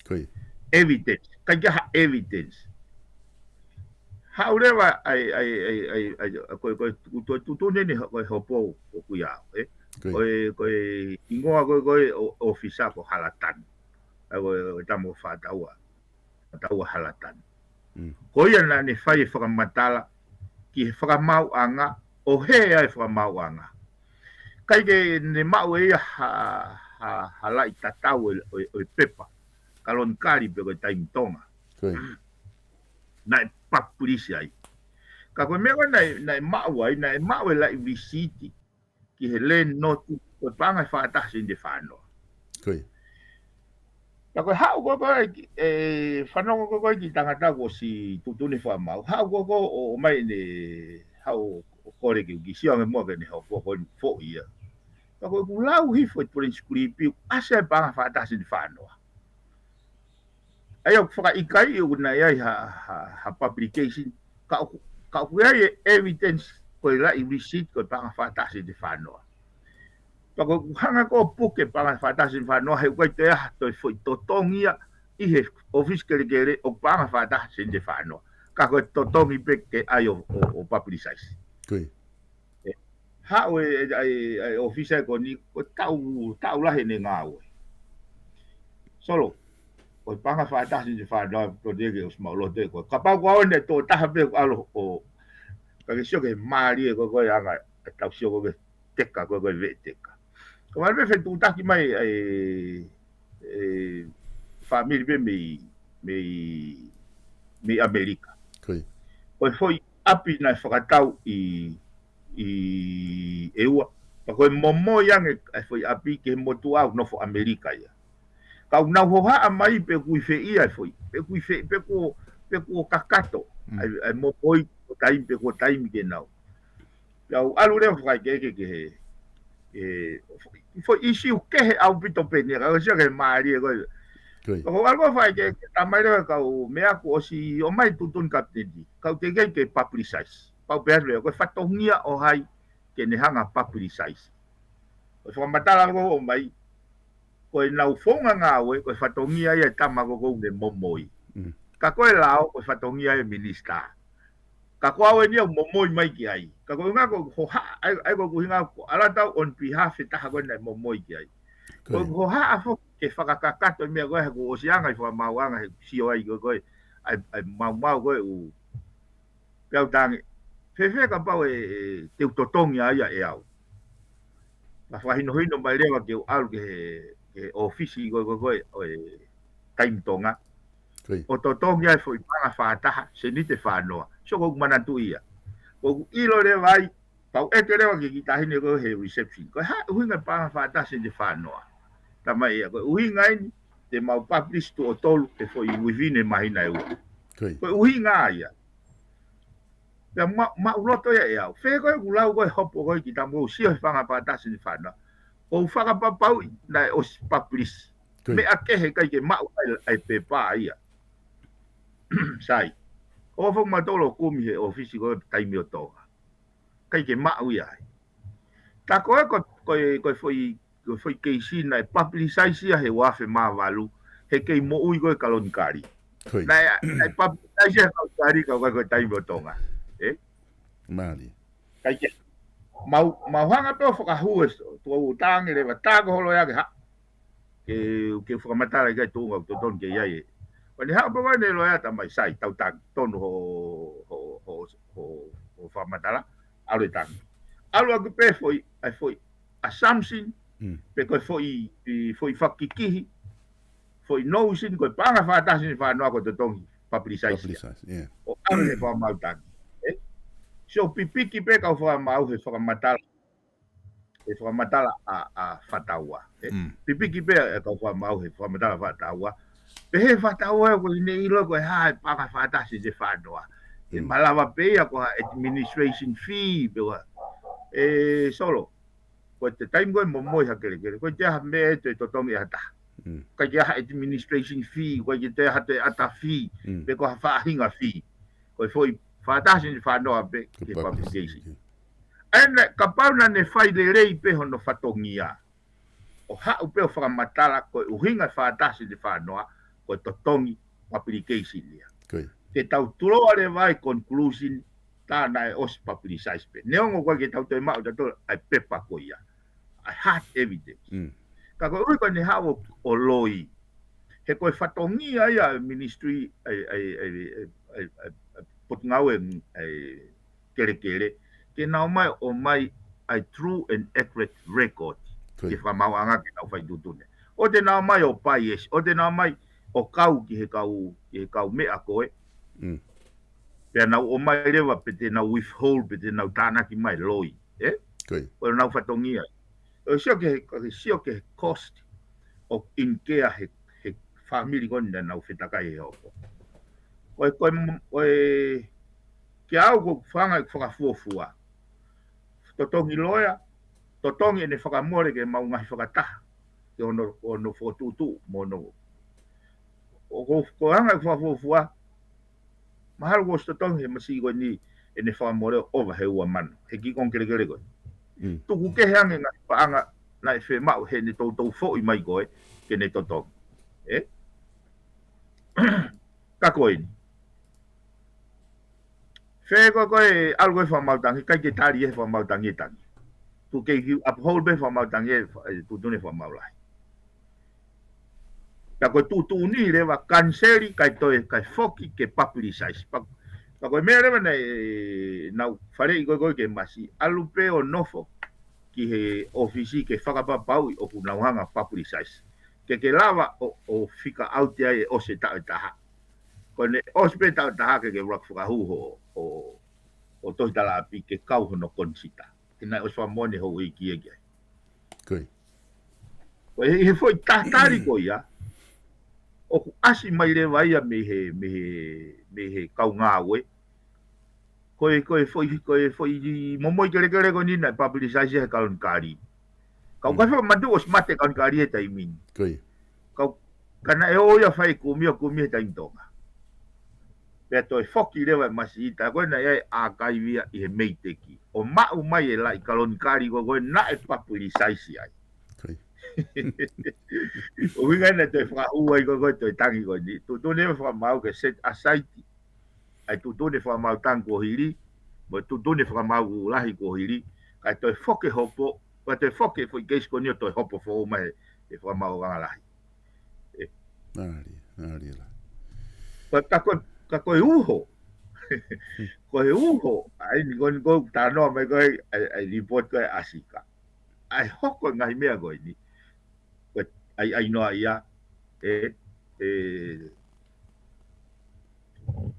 Ko ia. Evidence. ʻIkai ke ʻi ai ha evidence. Haʻu leva ʻa e, ʻa e, ʻa e, ʻa e, ʻa e, ko e, ko e, ko e tuʻutuʻuni eni, ko e hopo ʻoku ʻi ai, ē? Ko ia. Ko e, ko e hingoa ko ē, ko e ʻō-, ʻōfisa ko Halatani. ʻA ia ko e, ko e tama ʻo Fataua. Fataua Halatani. Mm. Ko ia naʻa ne fai e fakamatala ki he fakamaauʻanga, ʻo hē ai e fakamaauʻanga. ʻIkai ke ne maʻu ʻe ia ha, ha, ha laʻi tatau ʻo e, ʻo e, ʻo e pepa Kalonikali pe ko e Taimi Tonga. Ko ia. Naʻe papilisi ai. Ka ko e meʻa ko ē naʻe, naʻe maʻu ai, naʻe maʻu e laʻi lisiti ki he land note, ko e paʻanga ʻe fā taha sēniti ʻe fā noa. Ko ia. Ka ko e haʻu ko ē ko ē ki, ē, fanongo ko ē ko ē ki he tangata kuo ʻosi tuʻutuʻuni fakamaau. Haʻu ko ē ko ē ʻo, ʻomai ʻene haʻu ʻo kole ke u kiʻi sio ange muʻa ki heʻene hopo ko eni foʻi ia. Ka ko ʻeku lau hifo e transcript, ʻasi ai e paʻanga ʻe fā taha sēniti ʻe fā noa. ʻA ia ʻoku fakaʻikaiʻi ʻoku ʻi ai ha, ha, ha publication, ka ʻoku, ka ʻoku ʻi ai e evidence ko e laʻi receipt ko e paʻanga ʻe fā taha sēniti ʻe fā noa. Pea ko ʻeku hanga ko ē ʻo puke paʻanga ʻe fā taha sēniti ʻe fā noa, he ʻoku ʻikai toe ʻi ai ha toe foʻi totongi ia ʻi he ʻōfisi kelekele ʻo paʻanga ʻe fā taha sēniti ʻe fā noa. Ka ko e totongi pē ke ʻai ʻo, ʻo, ʻo publicize. Ko ia. Ē, haʻu e, e, e, e ʻōfisa ko eni, ko e taʻu, taʻu lahi ʻene ngāue. Solo, ko e paʻanga ʻe fā taha sēniti ʻe fā noa, ko e teke ʻosi maʻu loto ē ko ē. Kapau ko au ʻeni ʻe tō taha pē ʻalu ʻo, ka ke sio ki he mālie ko ē ko e anga, ʻetau sio ko ē ki he teka ko ē ko e veʻe teka. Ka vale pē fetuʻutaki mai, e, e, fāmili pē mei, mei, mei ʻAmelika. Ko ia. Ko e foʻi ʻapi naʻe fakatau ʻi, ʻi ʻEua. Pea ko e momoi ange e foʻi ʻapi ki he motuʻa ʻoku nofo ʻAmelika ia. Ka ʻoku nau hohaʻa mai pe ʻoku ʻi fē ia e foʻi, pe ʻoku ʻi fē, pe kuo, pe kuo kakato. Mm. ʻA e, ʻa e momoi ko e taimi pe ko e taimi ke nau. Pea u ʻalu leva ʻo fakaʻekeʻeke ki he, ʻE, foʻi ʻisiu kehe ʻaupito pē eni, ka ʻosi ke mālie ko ē. Ko ia. Ko ʻalu ko ē fai ke, ke tamai leva kau meʻa kuo ʻosi ʻomai tuʻutuʻuni kapiteni. Kau teʻeki ke publicize. Pau pē atu leva, ko e fatongia ʻo hai ke ne hanga publicize. Ko e fakamatala ko ē ʻomai, ko ʻenau founga ngāue, ko e fatongia ia e tama ko ē ʻoku ne momoi. Mm. Ka ko e lao, ko e fatongia e minisitā. Ka ko au eni ʻoku momoi mai ki ai. Ka ko e ʻuhinga ko e hohaʻa, ʻai, ʻai ko e ʻuhinga ko e ʻalu atu on behalf e taha ko ē naʻe momoi ki ai. Ko ia. Ko e hohaʻa foki ke fakakakato e meʻa ko ē he kuo ʻosi anga ʻi fakamaauʻanga he sio ai ko ē, ko ē, ʻai, ʻai maumau ko ē ʻū. Pea u tangi. Fēfē kapau ʻe, ʻe te u totongi ai ʻe au. Ka fakahinohino mai leva ke u ʻalu ki he, ki he ʻōfisi ko ē, ko ē, ko ē, ʻo e Taimi Tonga. Ko ia. ʻO totongi ai foʻi paʻanga fakataha, seniti ʻe fānoa. So ko ʻeku manatuʻi ia. Ko ʻeku ʻilo leva ai, pau ʻeke leva ki he kiʻi taʻahine ko ē he reception. Ko e hā e ʻuhinga e paʻanga fakataha seniti ʻe fānoa? Talamai ʻe ia, ko e ʻuhinga eni, te mau publish tuʻo tolu he foʻi within e māhina ʻe ua. Ko ia. Ko e ʻuhinga ia. Pea ma, maʻuloto ia ʻe au. Fē ko ē ʻeku lau ko ē hopo ko ē ki tamu ʻo sio he paʻanga fakataha seniti ʻe fānoa. ʻO fakapapauʻi naʻe ʻosi publish. Ko ia. Meʻa kehe ʻikai ke maʻu ai ʻa e pepa ia. Sai. ʻOfa foki mautolu ʻo kumi he ʻōfisi ko ē Taimi ʻo Tonga. ʻIkai ke maʻu ia ai. Tā ko ē ko, ko e, ko e foʻi, ko e foʻi keisi naʻe publicize ia he ua afe mā valu, he kei moʻui ko ē Kaloni Kali. Ko ia. Naʻe, naʻe publicize ia he Kaloni Kali, ka ʻoku ʻikai ko e Taimi ʻo Tonga. Ē? Mālie. ʻIkai ke. Mau, mau hanga pē ʻo fakahū e so, tuʻu tangi leva tā ko holo ia ke ha. Ke, ke fakamatala ʻikai tuʻunga ʻoku totonu ke ʻi ai ē. Ko ʻene haʻu pē ko ē ʻene loea, talamai, Sai, tau tangi, tonu hoʻo, hoʻo, hoʻo, hoʻo, hoʻo fakamatala, ʻalu e tangi. ʻAlu ʻaki pē foʻi, ʻai foʻi assumption, Mm. pe ko e foʻi, ʻi foʻi fakikihi, foʻi notion, ko e paʻanga fakataha seniti ʻe fānoa ko e totongi, publicize ia. Publicize, yeah. ʻO ʻalu he fakamaau tangi. Ē? So pipiki pē kau fakamaau he fakamatala he fakamatala ʻa, ʻa Fataua. Ē? Mm. Pipiki pē e kau fakamaau he fakamatala Fataua. Pehē Fataua ē ko ʻene ʻilo ko e hā e paʻanga fakataha seniti ʻe fānoa. Ē, Mm. malava pē ia ko ha administration fee pē ua. Ē, Solo, ko e te taimi ko ē momoi ha kelekele, ʻoku ʻikai ke ʻi ai ha meʻa ʻe toe totongi ʻe ha taha. Mm. ʻIkai ke ʻi ai ha administration fee, ʻoku ʻikai ke toe ʻi ai ha toe ʻata fee, Mm. pe ko ha faʻahinga fee. Ko e foʻi fakataha seniti ʻe fānoa pē Ko e ke publish. publication. Ē, kapau naʻa ne fai lelei pē hono fatongia. ʻO haʻu pē ʻo fakamatala ko e ʻuhinga e fakataha seniti ʻe fānoa, ko e totongi publication ia. Ko ia. Ke tau tuloa leva ai conclusion, tā naʻe ʻosi publicize pē. Neongo ʻoku ʻikai ke tau toe maʻu tautolu ʻa e pepa ko ia. ʻA e hard evidence. Mm. Ka ko e ʻuhi ko ʻene haʻu ʻo, ʻo loi. He ko e fatongia ia e ministry, ʻa e, ʻa e, ʻa e, ʻa e, ʻa e, ʻa e, ʻa e, potungāue ʻa e kelekele, ke nau ō mai ʻo ʻomai ʻa e true and accurate record. Ko ia. Ke fakamaauʻanga ke nau fai tuʻutuʻuni. ʻOua te nau ō mai ʻo bias, ʻoua te nau ō mai ʻo kau ki he kau, ki he kau meʻa ko ē. Mm. Pea nau ō mai leva pe te nau withhold, pe te nau tānaki mai loi. Ē? Ko ia. Ko ʻenau fatongia. ʻO sio ki he, ko e sio ki he cost ʻoku incur he, he family ko eni naʻa nau fetakai he hoko. Ko e, ko e, ko e, kia au ʻoku ou fanga ʻeku fakafuofua. Totongi loea, totongi ʻene fakamole ke mau ngaahi fakataha. Ke ʻoua, ʻoua fokotuʻutuʻu, mo ʻoua. ʻOku ou, ʻoku ou hanga ʻeku fakafuofua, mahalo kuo ʻosi totongi he masiʻi ko eni ʻene fakamole ʻo ʻova he ua mano, he kiʻi konga kelekele ko ē. Mm. Tuku kehe ange e ngaahi paʻanga naʻe fiemaʻu heʻene toutou foʻi mai ko ē, ke ne totongi. Ē? Ka ko eni. Fē ko ē ko e ʻalu ko ē fakamaau tangi, ʻikai ke tali ʻe he fakamaau tangi e tangi. Tuku ke u uphold pē fakamaau tangi e fa-, e tuʻutuʻuni fakamaau lahi. Pea ko e tuʻutuʻuni leva kaniseli kae toe, kae foki ke publicize. Pea, pea ko e meʻa leva naʻe, naʻa ku faleʻi ko ē ko ē ke masiʻi, ʻalu pē ʻo nofo ki he ʻōfisi ke fakapapauʻi ʻoku nau hanga publicize. Ke ke lava ʻo, ʻo fika ʻauti ai ʻe ʻosi e taʻu ʻe taha. Ko ʻene ʻosi pē taʻu ʻe taha ke ke ʻuluaki fakahū hoʻo, hoʻo, hoʻo tohi tala ʻapi ke kau hono konisita. Ke naʻe ʻosi fakamoʻoni hoʻo ʻeiki ia ki ai. Ko ia. Ko e, he foʻi tatali ko ia, ʻoku ʻasi mai leva ia mei he, mei he, mei he kau ngāue. Ko e, ko e foʻi, ko e foʻi momoi kelekele ko eni naʻe publicize he Kaloni Kali. ʻOku ʻikai fakamatuʻu ʻosi mate e kalonikali he taimi ni. Ko ia. Kau, ka naʻe ō ia ʻo fai e kumi ʻo kumi he taimi Tonga. Pea toe foki leva e masiʻita ko ē naʻe ʻi ai e ʻākaivi ia ʻi he MEIDECC. ʻO maʻu mai e laʻi kalonikali ko ē ko ē naʻe papilisaisi ai. Ko ia. ʻUhinga ia naʻe toe fakahū ai ko ē ko ē toe tangi ko eni. Tuʻutuʻuni e fakamaau ke set aside ʻa e tuʻutuʻuni e fakamaau Tonga kuo hili, mo e tuʻutuʻuni e fakamaau lahi kuo hili, kae toe foki e hopo, kae toe foki e foʻi keisi ko eni ʻo toe hopo foʻou mai he, he fakamaau Tonga lahi. ʻE. Nā lia, nā lia la. Ka, ka ko, ka ko e uho. Ko e uho, ʻa eni ko eni ko ē talanoa mai ko ē, ʻa e, ʻa e report ko ē ʻa Sika. ʻA e hoko e ngaahi meʻa ko eni. Ko e ʻai, ʻai noa ia, ʻe, ʻe,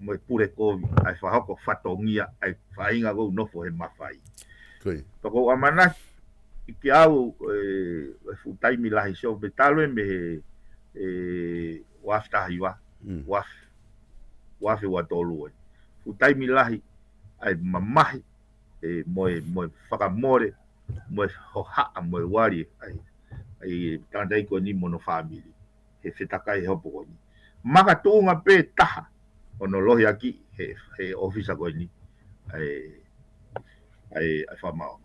mo e pule kovi, ʻa e fakahoko fatongia, ʻa e faʻahinga ko ē ʻoku nofo he mafai. Ko ia. Pea ʻoku ou ʻamanaki ke ʻalu, ʻe, ʻe fuʻu taimi lahi sio, pe talu ē mei he, ʻe, ua afe taha hiva, Mm. ua afe, ua afe ua tolu ē. Fuʻu taimi lahi, ʻa e mamahi, ʻe, mo e, mo e fakamole, mo e hohaʻa, mo e uali, ʻa e, ʻa e tangataʻeiki ko eni mo hono fāmili. He fetakai he hopo ko eni. Makatuʻunga pē taha, hono lohiakiʻi, he, he ʻōfisa ko eni, ʻa e, ʻa e, ʻa e fakamaau.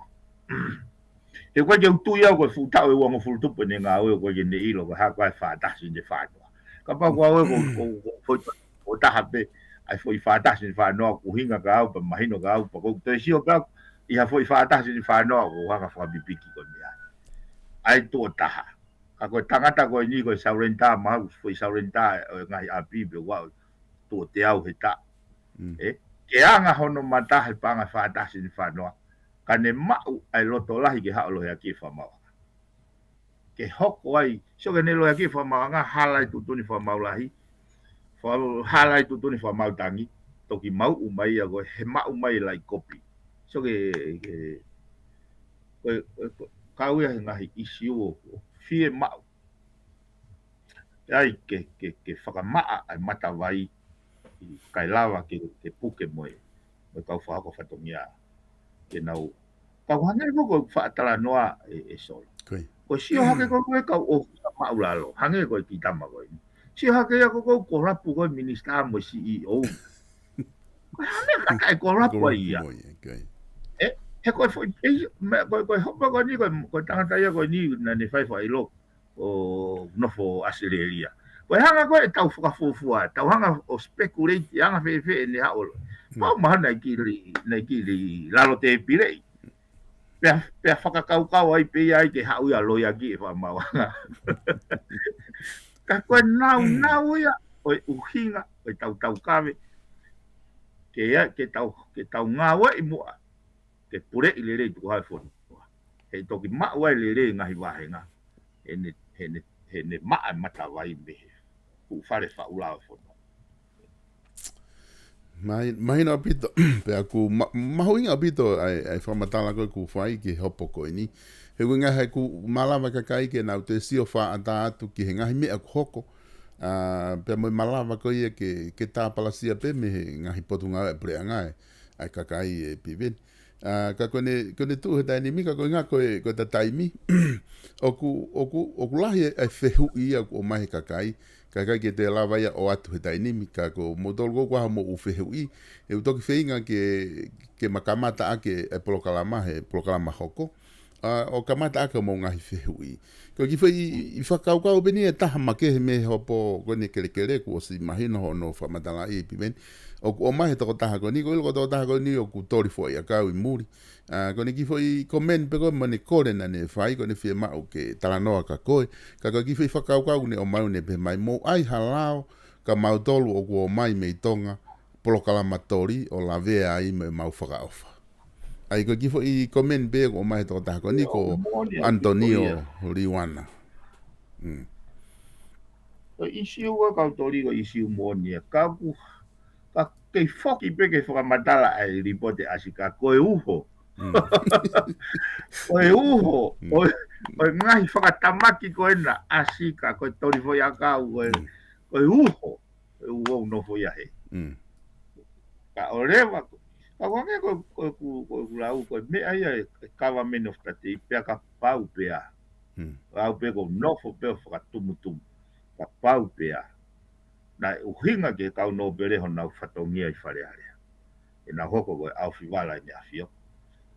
He ʻoku ʻikai ke u tui au ko e fuʻu taʻu ʻe uangofulu tupu ʻene ngāue ʻoku ʻikai ke ne ʻilo ko e hā ko ā e Faʻa Tasi ʻene Fā Noa. Kapau ko au ē ko, ko, ko, ko, ko taha pē, ʻa e foʻi Faʻa Tasi ʻene Fā Noa, ʻoku ʻuhinga kia au, pea mahino kia au, pea ʻoku ou toe sio pē au, ʻi ha foʻi Faʻa Tasi ʻene Fā Noa, ʻoku ou hanga fakapipiki ko e meʻa. ʻA e tuʻo taha. Ka ko e tangata ko eni ko e surrender, mahalo foʻi surrender ʻo e ngaahi ʻapi pe ua tuʻo teau he taʻu. Mm. ʻE, ke anga hono mata he paʻanga Faʻa Tasi ʻene Fā Noa. Ka ne maʻu ʻa e loto lahi ke haʻu ʻo lohiakiʻi e fakamaauʻanga. Ke hoko ai, sio ke ne lohiakiʻi e fakamaauʻanga, hala e tuʻutuʻuni fakamaau lahi, fa-, hala e tuʻutuʻuni fakamaau Tonga, toki mauʻu mai ia ko e he maʻu mai e laʻi kopi. Sio ke, ke, ko e, ko e, ko e, kau ia he ngaahi ʻisiū ʻoku fiemaʻu. ʻE ʻai ke, ke, ke fakamaʻa ʻa e matavai, ʻi, kae lava ke, ke puke mo e, mo e kau fakahoko fatongia. Ke nau, kau hangē ko ē ko e faʻa talanoa ē, ē Solo. Ko ia. Ko e sio hake ko ē ko e kau ʻōfisa māʻulalo, hangē ko e kiʻi tama ko eni. Sio hake ia ko ē ko e kolapu ko e minisitā mo e C E O. Ko e hangē ka taʻe kolapu ai ia. Kolapu mo ia, ko ia. ʻE, he ko e foʻi, ʻe, meʻa, ko e, ko e hopo ko eni, ko e, ko e tangata ia ko eni, naʻa ne fai fakaʻilo ʻo nofo ʻAositelēlia. Ko e hanga ko ē ʻetau fakafuofua, tau hanga ʻo speculate, hanga fēfē ʻene haʻu. Hmm. Pau mahalo naʻe kili, naʻe kili lalo tēpileʻi. Pea, pea fakakaukau ai pē ia ai ke haʻu ia ʻo lohiakiʻi e fakamaauʻanga. Ka ko e naunau ia, ʻo e ʻuhinga, ʻo e tau taukave. Ke ia, ke tau, ke tau ngāueʻi muʻa. Ke puleʻi lelei tukuhau e fonua. He toki maʻu ai lelei e ngaahi vāhenga. He ne, he ne, he ne maʻa e matavai mei he fuʻu fale faʻu lao e fonua. Mai, mahino ʻaupito, pea ʻoku ma-, mahuʻinga ʻaupito ʻa e, ʻa e fakamatala ko ē ʻoku fai ki he hopo ko eni. He ʻuhinga he ʻoku malava e kakai ke nau toe sio fakaʻatā atu ki he ngaahi meʻa ʻoku hoko. ʻA, pea mo e malava ko ia ke, ke tāpalasia pē mei he ngaahi potungāue ʻa e puleʻanga ē, ʻa e kakai ē Piveni. ʻA, ka ko ʻene, ko ʻene tuʻu he taimi ni, ka ko e ʻuhinga ko e, ko e ta taimi. ʻOku, ʻoku, ʻoku lahi e, e fehuʻi ia ʻoku ʻomai he kakai. Kae ʻikai ke toe lava ia ʻo ʻoatu he taimi ni, ka ko moutolu ko ē ʻoku ʻi ai hoʻomou fehuʻi. ʻE u toki feinga ke, ke ma kamata ʻaki e polokalama, he polokalama hoko. ʻA, ʻo kamata ʻaki hoʻomou ngaahi fehuʻi. Ko e kiʻi foʻi, ʻi fakakaukau pē eni ʻe taha makehe mei he hopo ko eni kelekele kuo ʻosi mahino hono fakamatalaʻi ē Piveni. ʻOku ʻomai he tokotaha ko eni, ʻoku ʻilo ko e tokotaha ko eni ʻoku toli foʻi ʻakau ʻi muli. ʻA, ko ʻene kiʻi foʻi comment pē ko ē mo ʻene kole naʻa ne fai, ko ʻene fiemaʻu ke talanoa kia koe. Ka ko e kiʻi foʻi fakakaukau ʻoku ne ʻomai ʻoku ne pehē mai mou ʻai ha lao kia mautolu ʻoku ō mai mei Tonga, polokalama toli ʻo lavea ai mo ʻemau fakaʻofa. ʻA ia ko e kiʻi foʻi comment pē ʻoku ʻomai he tokotaha ko eni ko ʻIo, moʻoni ʻa e Antonio kiʻi foʻi ia. Liuana. Mm. Ko e ʻisiū ʻa e kau toli ko e ʻisiū moʻoni ia. Ka ʻoku, ka kei foki pē ke fakamatala ʻa e lipooti ʻa Sika ko e uho. Mm. Ko e uho. Mm. Ko e, ko e ngaahi fakatamaki ko ena ʻa Sika ko e toli foʻi ʻakau ko e, Mm. ko e uho. E uho ʻoku nofo ia he. Mm. Ka ʻoleva, ka ʻoku hangē ko, ko, ko, ko, ko lau, ko e meʻa ia e, e government of the day, pea kapau pea. Au pē ʻoku ou nofo pē ʻo fakatumutumu. Kapau pē naʻe ʻuhinga ki he kau nōpele honau fatongia ʻi Fale Alea, ʻenau hoko ko e ʻaofivala ʻEne ʻAfio,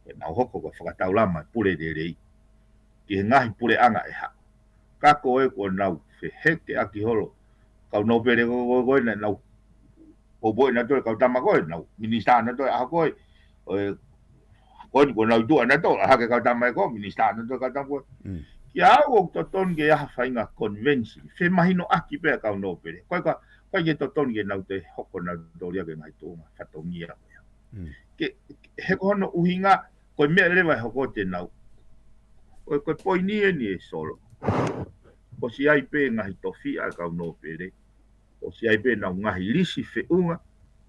ʻenau hoko ko e fakataulama e pule lelei ki he ngaahi puleʻanga ʻe haʻu. Ka ko e kuo nau feheke ʻaki holo kau nōpele ko, ko, ko ē naʻa nau poupouʻi nautolu e kau tama ko ē, nau minisitā nautolu ʻaho ko ē, ʻo e, ko eni kuo nau tuʻa nautolu, ʻalu hake kau tama ē ko, minisitā nautolu kau tama ko ē. Kiate au ʻoku totonu ke ʻi ai ha faʻahinga convention, femahinoʻaki pē ʻa e kau nōpele. Ko e ka, ko e ke totonu ke nau toe hoko nautolu ia ki he ngaahi tuʻunga fatongia ko ia. Ke, he ko hono ʻuhinga, ko e meʻa leva ʻe hoko te nau. Ko e, ko e poini eni ʻe Solo. ʻOsi ʻi ai pē ngaahi tofiʻa ʻa e kau nōpele. ʻOsi ʻi ai pē ʻenau ngaahi lisi feʻunga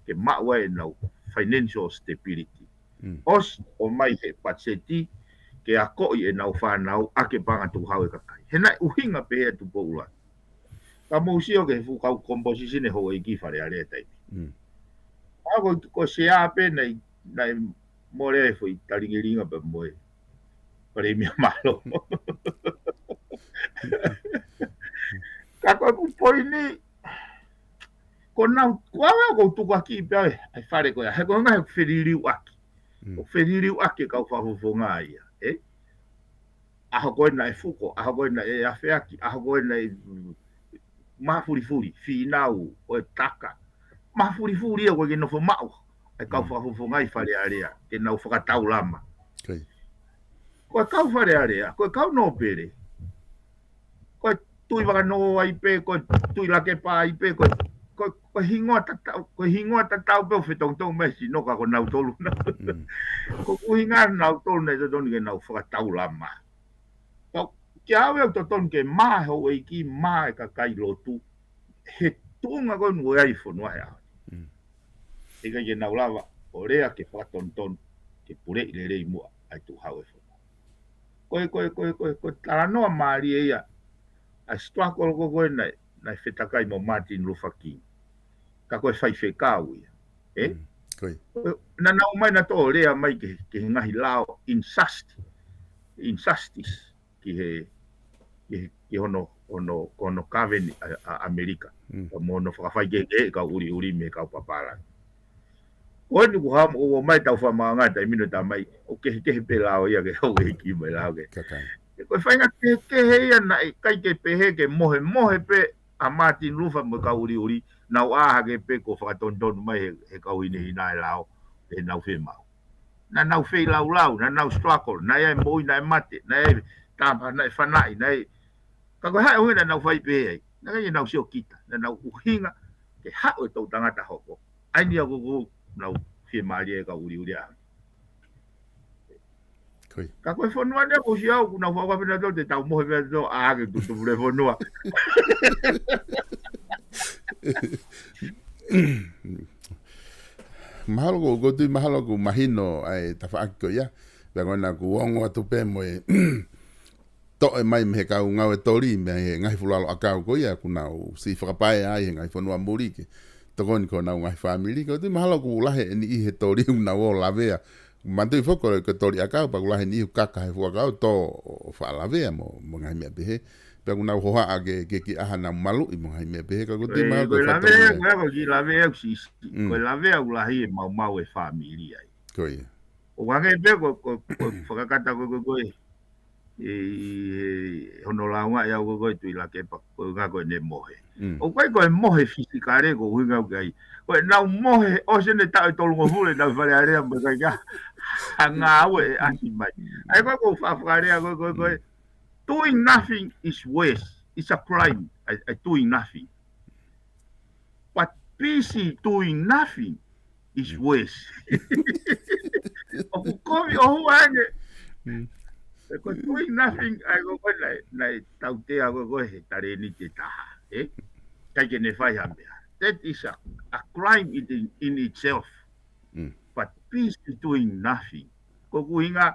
ke maʻu ai ʻenau financial stability. ʻOsi ʻomai he patiseti ke akoʻi ʻenau fānau ʻaki e paʻanga tukuhau ʻa e kakai. He naʻe ʻuhinga pē ʻa Tupou ʻUluaki. Ka mou sio ki he fuʻu kau composition ʻa e houʻeiki Fale Alea he taimi. ʻA ko, ko Sea pē naʻe, naʻe mole e foʻi talingilinga pē mo e Palēmia Mālō. Ka ko e fuʻu poini, ko nau, ko au ʻoku ou tukuakiʻi pē ʻa e fale ko ia, he ko e ngaahi feliliuaki. ʻOku feliliuaki e kau fakafofonga ia, ē? ʻAho ko ē naʻe fuko, ʻaho ko ē naʻe afeaki, ʻaho ko ē naʻe, mm, mafulifuli, finau, ko e taka. Mafulifuli ia ko e ke nofo maʻu ʻa e kau fakafofonga ʻi Fale Alea, ke nau fakataulama. Ko e kau Fale Alea, ko e kau nōpele. Ko e Tuʻivakanō ai pē, ko e Tuʻilakepa ai pē, ko e, ko e, ko e hingoa tatau, ko e hingoa tatau pē ʻoku fetongitongi mai sino ka ko nautolu na. Ko e ʻuhinga nautolu naʻe totonu ke nau fakataulama. Ka kiate au ʻoku totonu ke mā e houʻeiki, mā e kakai lotu he tuʻunga ko eni ʻoku ʻi ai e fonua he ʻaho ni. ʻIkai ke nau lava ʻo lea ke fakatonutonu, ke puleʻi lelei muʻa ʻa e tukuhau e fonua. Ko e, ko e, ko e, ko e, ko e talanoa mālie ia ʻa e struggle ko ē naʻe, naʻe fetakai mo Martin Luther King. Ka ko e faifekau ia. Ē? Naʻa nau ō mai nautolu ʻo lea mai ki he, ki he ngaahi lao injustice, injustice ki he, ki he, ki hono, hono, ko hono kaveni ʻa, ʻa ʻAmelika. Ka mo hono fakafaikehekeheʻi e kau ʻuliʻuli mei he kau papālangi. Ko eni kuo haʻu mo ō mai tau fakamaʻunga taimi ni ʻo tā mai, ʻoku kehekehe pē lao ia ki he houʻeiki mo e lao ki he. Ko e faʻahinga kehekehe ia naʻe ʻikai ke pehē ke mohemohe pē ʻa Martin Luther mo e kau ʻuliʻuli, nau ʻā hake pē kuo fakatonutonu mai he, he kau hinehina e lao, ʻenau fiemaʻu. Naʻa nau feilaulau, naʻa nau struggle, naʻe ʻi ai e moʻui, naʻe mate, naʻe ʻi ai e tama, naʻe fanaʻi, naʻe, ka ko e hā e ʻuhinga naʻa nau fai pehē ai? Naʻe ʻikai ke nau sio kita, naʻa nau ʻuhinga ke haʻu e toʻutangata hoko. ʻA eni ia ʻoku, ʻoku nau fiemālie e kau ʻuliʻuli ʻaho ni. Ka ko e fonua ni ʻoku ou sio au, ʻoku nau fakafaʻa pē nautolu, te tau mohe pē nautolu, ʻā hake tutupu e fonua. Mahalo ko, ko e tui mahalo ʻoku mahino ʻa e tafaʻaki ko ia. Pea ko ena ʻoku ongo atu pē mo e toʻo mai mei he kau ngāue toli, mei he ngaahi fulufuluʻakau ko ia, ʻoku nau siʻi fakapaea ai he ngaahi fonua muli ke tokoni ki honau ngaahi fāmili. Ko e tui mahalo ʻoku lahi e niʻihi he toli ʻoku nau ō ʻo lavea. Manatuʻi foki ko e toli ʻakau, pea ʻoku lahi e niʻihi ʻoku kaka he fuʻu ʻakau, tō ʻo faʻa lavea mo, mo e ngaahi meʻa pehē. Pea ʻoku nau hohaʻa ke, ke kiʻi ʻā hanau maluʻi mo e ngaahi meʻa pehē. Ka ko e tui mahalo ko e lavea, ko e kiʻi lavea ʻoku siʻisiʻi. Ko e lavea ʻoku lahi e maumau e fāmili ai. Ko ia. ʻO hangē pē ko, ko, ko e fakakata ko, ko, ko e, ʻi he, hono lāunga ʻe au ko, ko e Tuʻilakepa, ko e ʻuhinga ko ʻene mohe. ʻOku ʻikai ko e mohe fisikale ko e ʻuhinga ʻoku ʻi ai. Ko ʻenau mohe, ʻosi ʻene taʻu ʻe tolungofulu ʻenau ʻi Fale Alea mo e ʻikai ke hanga au ʻe ʻasi mai. ʻA ia ko e, ko e fakalea ko, ko, ko e, doing nothing is worse. It's a crime. ʻA e, ʻa e doing nothing. But busy doing nothing is worse. ʻOku kovi ʻo hua ange. Ko e doing nothing, ʻa ia ko, ko e naʻe, naʻe tautea ko, ko e he talēniti ʻe taha, ē? ʻIkai ke ne fai ha meʻa. That is a, a crime in, in itself. But busy doing nothing. Ko e ʻuhinga,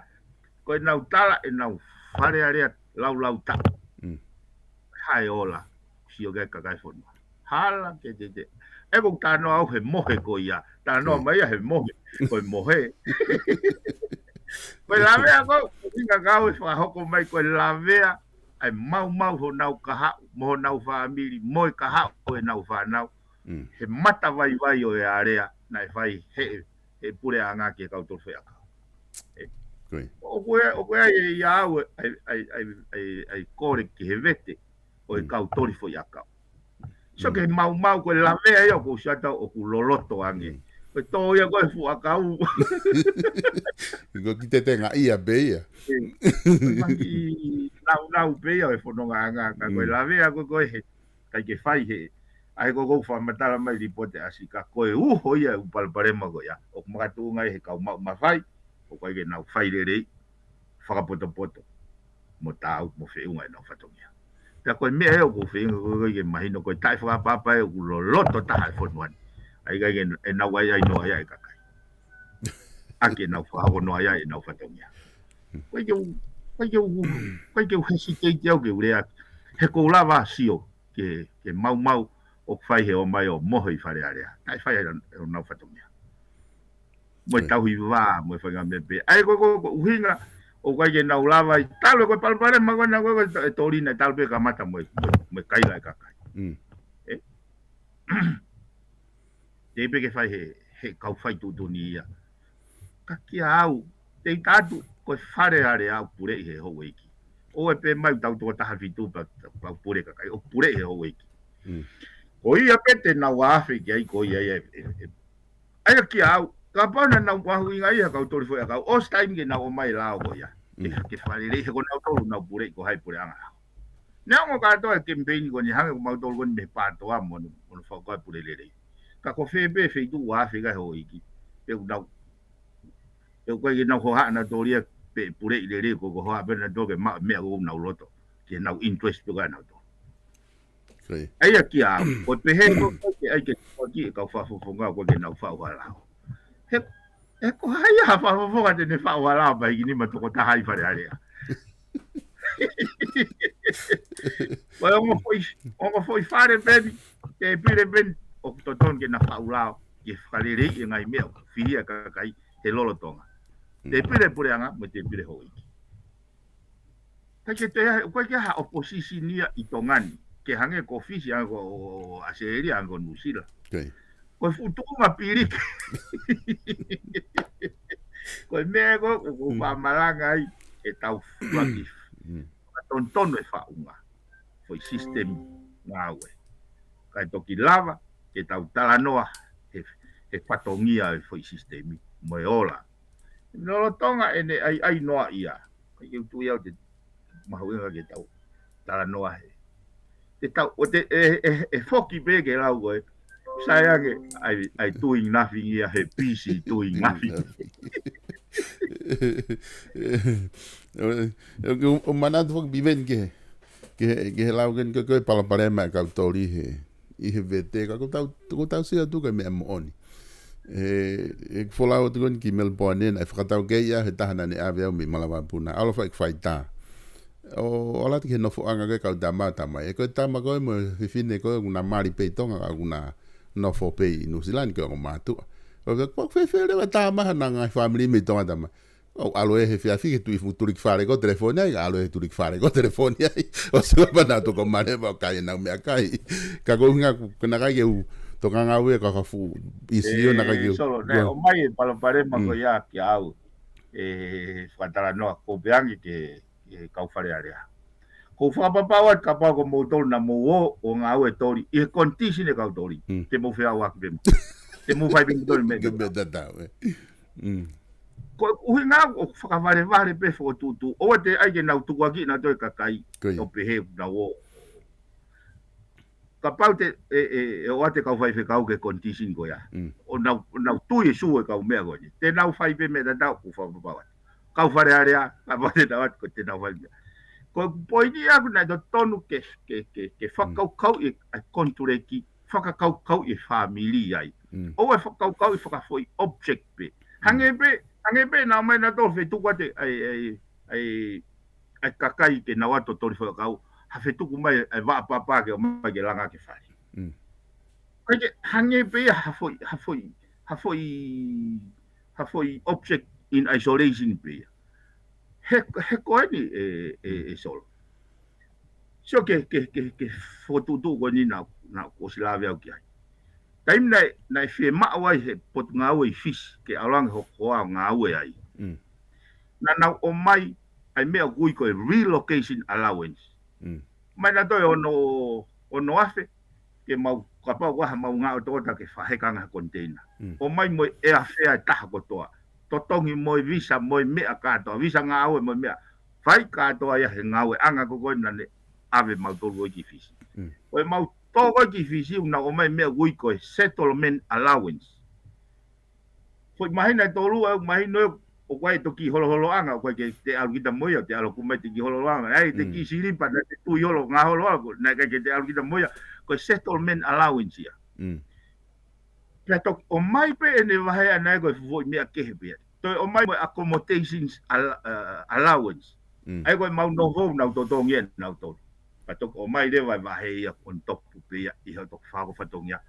ko ʻenau tala, ʻenau Fale Alea laulau taʻu. Hae ola, sio ki he kakai fonua. Hala ke te te. ʻE ko e talanoa au he mohe ko ia. Talanoa mai ia he mohe. Ko e mohe. Ko e lavea ko, ʻuhinga kau e fakahoko mai ko e lavea. ʻa e maumau honau kahaʻu, mo honau fāmili, mo e kahaʻu ʻo ʻenau fānau, he matavaivai ʻo e alea naʻe fai he, he puleʻanga ki he kau toli foʻi ʻakau. ʻOku ʻi ai, ʻoku ʻi ai ʻe ia au ʻa e, ʻa e, ʻa e, ʻa e kole ki he vete ʻo e kau toli foʻi ʻakau. So ke maumau ko e lavea ia ʻoku ou sio atu ʻoku loloto ange. Ko e tō ia ko e fuʻu ʻakau. Ko ki te tenga ia pē ia. Mangi naunau pē ia ʻo e fononga anga, ka ko e lavea ko e ko e he, kai ke fai he. ʻA e ko kou fakamatala mai lipote ʻasi ka ko e uho ia ʻoku palopalema ko ia. ʻOku makatuʻunga ʻi he kau maʻu mafai, ʻoku ʻikai ke nau fai lelei, fakapotopoto, mo tāu, mo feʻunga ʻenau fatongia. Pea ko e meʻa ʻoku ou feinga ko e ke mahino ko e taʻefakaʻapaʻapa ʻoku loloto taha e fonua ni. ʻA ia ʻikai ke ʻenau ʻai ʻai noa ia e kakai. ʻA ke nau fakahoko noa ia ʻenau fatongia. ʻIkai ke u, ʻikai ke u, ʻikai ke u hesitate au ke u lea. He kou lava sio ke, ke maumau ʻoku fai he ō mai ʻo mohe ʻi Fale Alea. Taʻe fai ʻenau fatongia. Mo e tauhi vā, mo e faʻahinga meʻa pē. ʻA ia ko, ko, ko ʻuhinga, ʻoku ʻikai ke nau lava ʻi talu ko e palopalema ko ena ko e, ko e tolina ʻi talu pē kamata mo e, mo e kaila e kakai. Te pē ke fai he, he kau fai tuʻutuʻuni ia. Ka kia au, te i tatu, ko e Fale Alea ʻoku puleʻi he houʻeiki. ʻOua pē mai tau toko taha fitu pa, pa pule kakai, ʻoku puleʻi he houʻeiki. Ko ia pē te nau afe ki ai, ko ia ia e, e, ʻa ia kia au, kapau naʻa nau mahuʻinga ia kau toli foʻi ʻakau, ʻosi taimi ke nau ō mai lao ko ia. Ke, ke fakalelei he ko nau tolu nau puleʻi ko hai puleʻanga lao. Neongo kātoa e kemipeini ko eni hangē ko mautolu ko eni mei he pātoa mo, mo fakakoa pule lelei. Ka ko fē pē feituʻu ʻoku afe ki ai houʻeiki. Pe ʻoku nau, pe ʻoku ʻikai ke nau hohaʻa nautolu ia pe puleʻi lelei ko, ko hohaʻa pē nautolu ke maʻu meʻa ko nau loto. Ke nau interest pē ko nautolu. ʻA ia kia au, ko e pehē ko, ko ke ʻai ke ko ki e kau fakafofonga ko ke nau faʻu halao. He, he ko hai ia ha fakafofonga te ne faʻu halao pa hiki nima toko taha ʻi Fale Alea. Ko e ongo foʻi, ongo foʻi fale peni, te pile peni, ʻoku totonu ke na faʻu lao, ke fakalelei e ngaahi meʻa, ʻoku fihia kakai, he lolotonga. Te pile puleʻanga, mo te pile houʻeiki. Kai ke te, ʻoku ʻikai ke ha opposition ia ʻi Tonga ni. Ke hangē ko Fisi, hangē ko ʻAositelēlia, hangē ko Nuʻusila. Ko e fuʻu tuʻunga piliki. Ko e meʻa ko, ko, ko fakamalanga ai, e tau fuaki. Ka tonutonu e faʻunga. Foʻi system ngāue. Kai toki lava, ke tau talanoa, he, he fatongia e foʻi system, mo e ola. Lolotonga ʻene ʻai, ʻai noa ia. Kai ke utu ia o te mahuʻinga ke tau talanoa he. Te tau, ʻo te, e, e, e foki pē ke lau ko e. Sai ange, ai, ai doing nothing ia he busy doing nothing. ʻO, ʻo, ʻo manatu foki piveni ke, ke, ke he lau ke, ke, ke palopalema e kau toli he. ʻI he vete, ka ko tau, ko tau sio atu ka meʻa moʻoni. E, e folau atu ko eni ki Melbourne, naʻe fakatau ke ia, he taha naʻa ne ʻave au mei Malavapuna. ʻAlu fai ki faitā. ʻO, ʻo lati ki he nofoʻanga ko e kau tama, tama. E ko e tama ko e mo e fefine ko e kuna mali pē ʻi Tonga, ka kuna nofo pē ʻi Nuʻusila ni ko e ongo mātuʻa. ʻO ka, ko fēfē leva tama hana ngaahi fāmili mei Tonga tama. ʻO ʻalu ʻe he fiafi ke tui fu tuli ki fale ko telefoni ai, ʻalu ʻe he tuli ki fale ko telefoni ai. ʻO sua pana toko male ma kai nau meʻakai. Ka ko ʻuhinga ko nakai ke u tokanga ue ka ka fu isi ʻo nakai ke u. Solo, naʻe ʻomai e palopalema ko ia kia au. E fakatalanoa ko peangi ke, ke kau Fale Alea. Ko fakapapau atu kapau ko moutolu naʻa mou ō, ʻo ngāue toli, ʻi he condition e kau toli. Te mou feʻauaki pē mo. Te mou fai pē mo toli meʻa. Ke meʻa tatau, e. Ko e ʻuhinga ʻoku fakavalevale pē fokotuʻutuʻu. ʻOua te ai ke nau tukuakiʻi nautolu e kakai. ʻO pehē nau ō. Kapau te, e, e, e ʻoua te kau faifekau ke condition ko ia. ʻO nau, nau tui e sū e kau meʻa ko eni. Te nau fai pē meʻa tatau ʻoku fakapapau atu. Kau Fale Alea, kapau te nau atu ko te nau fai meʻa. Ko e poini ʻaku naʻe totonu ke, ke, ke, ke fakakaukauʻi e konituleki fakakaukauʻi e fāmili ai. ʻOua ʻe fakakaukauʻi fakafoʻi object pē. Hangē pē, hangē pē naʻa ʻomai nautolu fetuku atu ai, ai, ai, ai kakai ke nau ō ʻo toli foʻi ʻakau, ha fetuku mai ai vaʻa papa ke ō mai ke langa ki fale. Kai ke hangē pē ia ha foʻi, ha foʻi, ha foʻi, ha foʻi object in isolation pē ia. He, he ko eni e, e, e Solo. Sio ke, ke, ke, ke fokotuʻutuʻu ko eni naʻa, naʻa ku ʻosi lave au ki ai. Taimi naʻe, naʻe fiemaʻu ai he potungāue ʻi Fisi, ke ʻalu ange hoko ʻo ngāue ai. Mm. Naʻa nau ʻomai ʻa e meʻa ʻoku ui ko e relocation allowance. Mm. Mai na toe ono, ono afe, ke mau kapau ʻoku ʻi ai ha mau ngaahi ʻotoʻota ke fakaheka ange ha koniteina. Mm. ʻOmai mo e airfare ʻe taha kotoa. Totongi mo e visa mo e meʻa kātoa. Visa ngāue mo e meʻa. Fai kātoa ia he ngāueʻanga ko ē naʻa ne ʻave mautolu ʻo ki Fisi. Mm. Ko e mau tō ko ē ki Fisi, ʻoku nau ʻomai meʻa ʻoku ui ko e settlement allowance. Foʻi māhina ʻe tolu, ʻa e māhina ʻe, ʻoku ʻi ai e toki holoholoʻanga, ʻoku ʻikai ke te ʻalu kita mo ia, te ʻalu ʻoku mai te ki holoholoʻanga. ʻAi, te Mm. ki silipa, naʻa te tui holo, ngaahi holoʻanga, naʻe ʻikai ke te ʻalu kita mo ia. Ko e settlement allowance ia. Mm. Pea toki ʻomai pē ʻene vahe ʻana ia ko e foʻi meʻa kehe pē ia. Toe ʻomai mo e accommodations al-, uh, allowance. Mm. ʻA ia ko e mau nofo ʻoku nau totongi ʻe nautolu. Pea toki ʻomai leva e vahe ia on top pē ia ʻi he toki fakafetongia.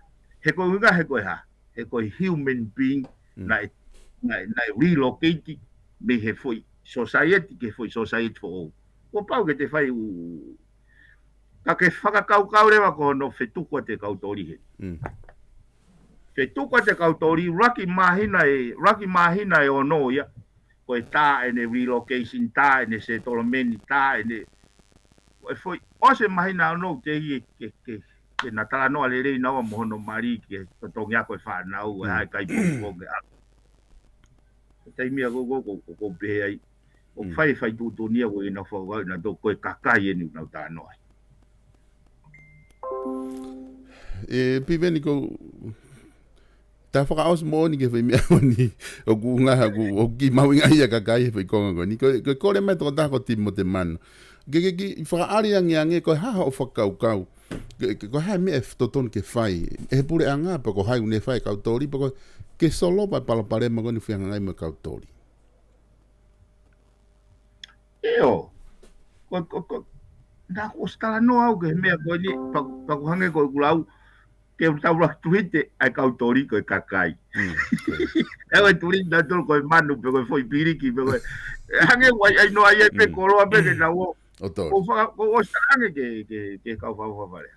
He ko e ʻuhinga he ko e hā, he ko e human being Mm. naʻe, naʻe, naʻe relocate mei he foʻi society ki he foʻi society foʻou. Kuo pau ke te fai ʻū, ka ke fakakaukau leva ko hono fetuku ʻa e kau toli he. Mm. Fetuku ʻa e kau toli, ʻuluaki māhina ʻe, ʻuluaki māhina ʻe ono ia, ko e tā ʻene relocation, tā ʻene settlement, tā ʻene, ko e foʻi, ʻosi e māhina ono te ke, ke, ke, ke na talanoa lelei naua mo hono mali ke totongi ako e fānau, ʻe Mm. ʻai kai pō pō ke ako. Taimi ia ko, ko, ko, ko, ko pehē ai. ʻO Mm. fai, fai tuʻutuʻuni ia ko e ʻenau fau au, naʻa tau ko e kakai eni naʻa nau talanoa ai. ʻE, Piveni ko, ta fakaʻosi moʻoni ki he foʻi meʻa ko eni, ʻoku ngaha, ʻoku, ʻoku kiʻi mahuʻinga ia kakai he foʻi konga ko eni. Ko, ko e kole mai tokotaha ko Timote Mano. Ke, ke, ke fakaʻali ange ange, ko e hā hoʻo fakakaukau. Ke, ke, ko e hā e meʻa ʻe totonu ke fai. ʻE he puleʻanga, pe ko hai ʻoku ne fai kau toli, pe ko ke solova e palopalema ko eni ʻoku fehangahangai mo e kau toli. ʻIo. Ko, ko, ko, naʻa ku ʻosi talanoa au ki he meʻa ko eni, pa, pa ko hangē ko ʻeku lau, ke u tau la tuite ʻa e kau toli ko e kakai. Mm, ko e. ʻE ʻoku tuli nautolu ko e manu pe ko e foʻi piliki pe ko e. Hangē ʻoku ʻi ai noa ia pē Mm. koloa pē ke nau ō. ʻO toli. Ko faka-, ko ʻosi ange ke, ke, ke kau fafafale.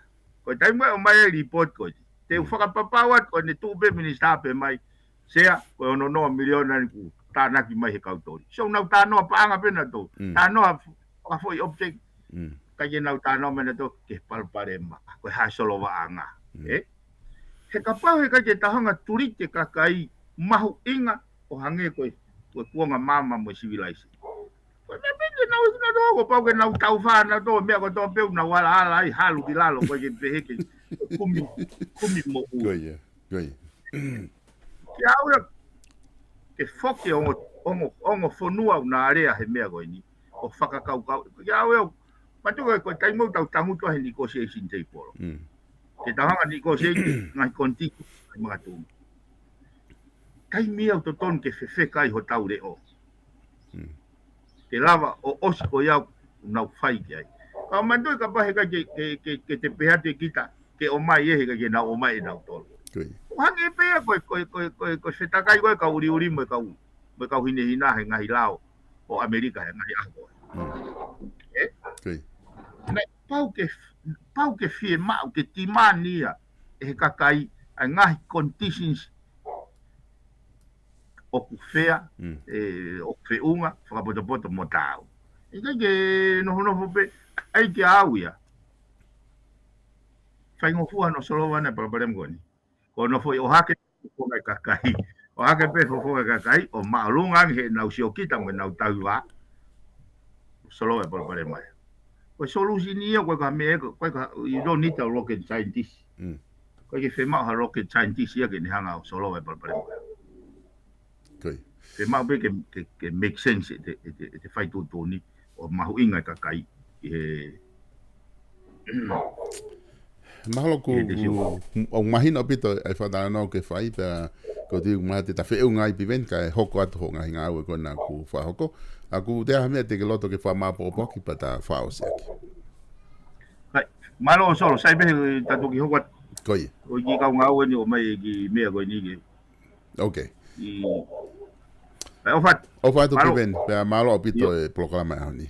Ko e taimi ʻoku ʻomai e report ko eni. Te u Mm. fakapapau atu ko ʻene tuʻu pē minisitā pē mai. Sea, ko e ono noa miliona eni kuo tānaki mai he kau toli. So nau talanoa paʻanga pē nautolu. Mm. Talanoa f-, fakafoʻi object. Mm. Ka ke nau talanoa mai nautolu ki he palopalema. Ko e hā e solovaʻanga. Mm. ʻE? He kapau he ʻikai ke tau hanga ʻo treat e kakai mahuʻinga ʻo hangē ko e, ko e kuonga māmani mo e civilization. Ko e meʻa pē ke nau ʻi nautolu, kuo pau ke nau tau fā nautolu, meʻa ko tō pē ʻoku nau alaala ai, halu ki lalo, ko e ke pehē ke kumi, kumi mo u. Ko ia, ko ia. Ke au ia, ke foki ongo, ongo, ongo fonua ʻoku na alea he meʻa ko eni, ʻo fakakaukau. Ke au ia, matuku ko e taimi ʻoku tau tangutu ai he negotiation table. Mm. Ke tau hanga ʻo negotiate, ngaahi koniti, ngaahi makatuʻunga. Taimi ia ʻoku totonu ke fefeka ai hotau leʻo. Mm. Ke lava ʻo ʻosi ko ia ʻoku nau fai ki ai. Ka manatuʻi kapau he ʻikai ke, ke, ke, ke te pehē atu ʻe kita, ke ʻomai ʻe he ʻikai ke nau ʻomai ʻe nautolu. Ko ia. ʻOku hangē pē ia ko e, ko e, ko e, ko e, ko e fetakai ko ē kau ʻuliʻuli mo e kau, mo e kau hinehina he ngaahi lao ʻo ʻAmelika he ngaahi ʻaho ko ē. Mm. ʻE? Ko ia. Naʻe pau ke, pau ke fiemaʻu ke timani ia ʻe he kakai ʻa e ngaahi conditions ʻoku fair, Mm. ʻe, ʻoku feʻunga, fakapotopoto mo taau. ʻIkai ke nofonofo pē, ʻai ke au ia. Faingofua hono solova ʻa e palopalema ko eni. Ko hono foʻi ʻohake fofonga e kakai. ʻOhake pē fofonga e kakai, ʻo māʻolunga ange heʻenau siokita mo ʻenau tauhi vā. Solova e palopalema ia. Ko e solution ia, ko e ka meʻa, ko e ka, you don't need a rocket scientist. Mm. ʻOku ʻikai ke fiemaʻu ha rocket scientist ia ke ne hanga ʻo solova e palopalema. Ko ia. Fiemaʻu pē ke, ke, ke make sense ʻete, ʻete, ʻete fai tuʻutuʻuni ʻo mahuʻinga e kakai ʻi he, Mahalo ku, ʻi he te siu. Ku, ʻoku mahino ʻaupito e fakatalanoa ʻoku ke fai pea ko e tui mahalo te ta feʻunga ai Piveni kae hoko atu hoʻo ngaahi ngāue ko ena ʻoku fakahoko. ʻOku ʻi ai ha meʻa te ke loto ke fakamāopoopo ki ai pea ta fakaʻosi ʻaki. Kai, mālō Solo, sai pē he ta toki hoko atu. Ko ia. ʻOku ʻi ai e kiʻi kau ngāue ni ʻoku ʻomai e kiʻi meʻa ko eni ke. Ok. ʻI, ʻai ʻofa atu. ʻOfa atu Mālō. Piveni, pea mālō ʻaupito ʻIo. e polokalama ʻaho ni.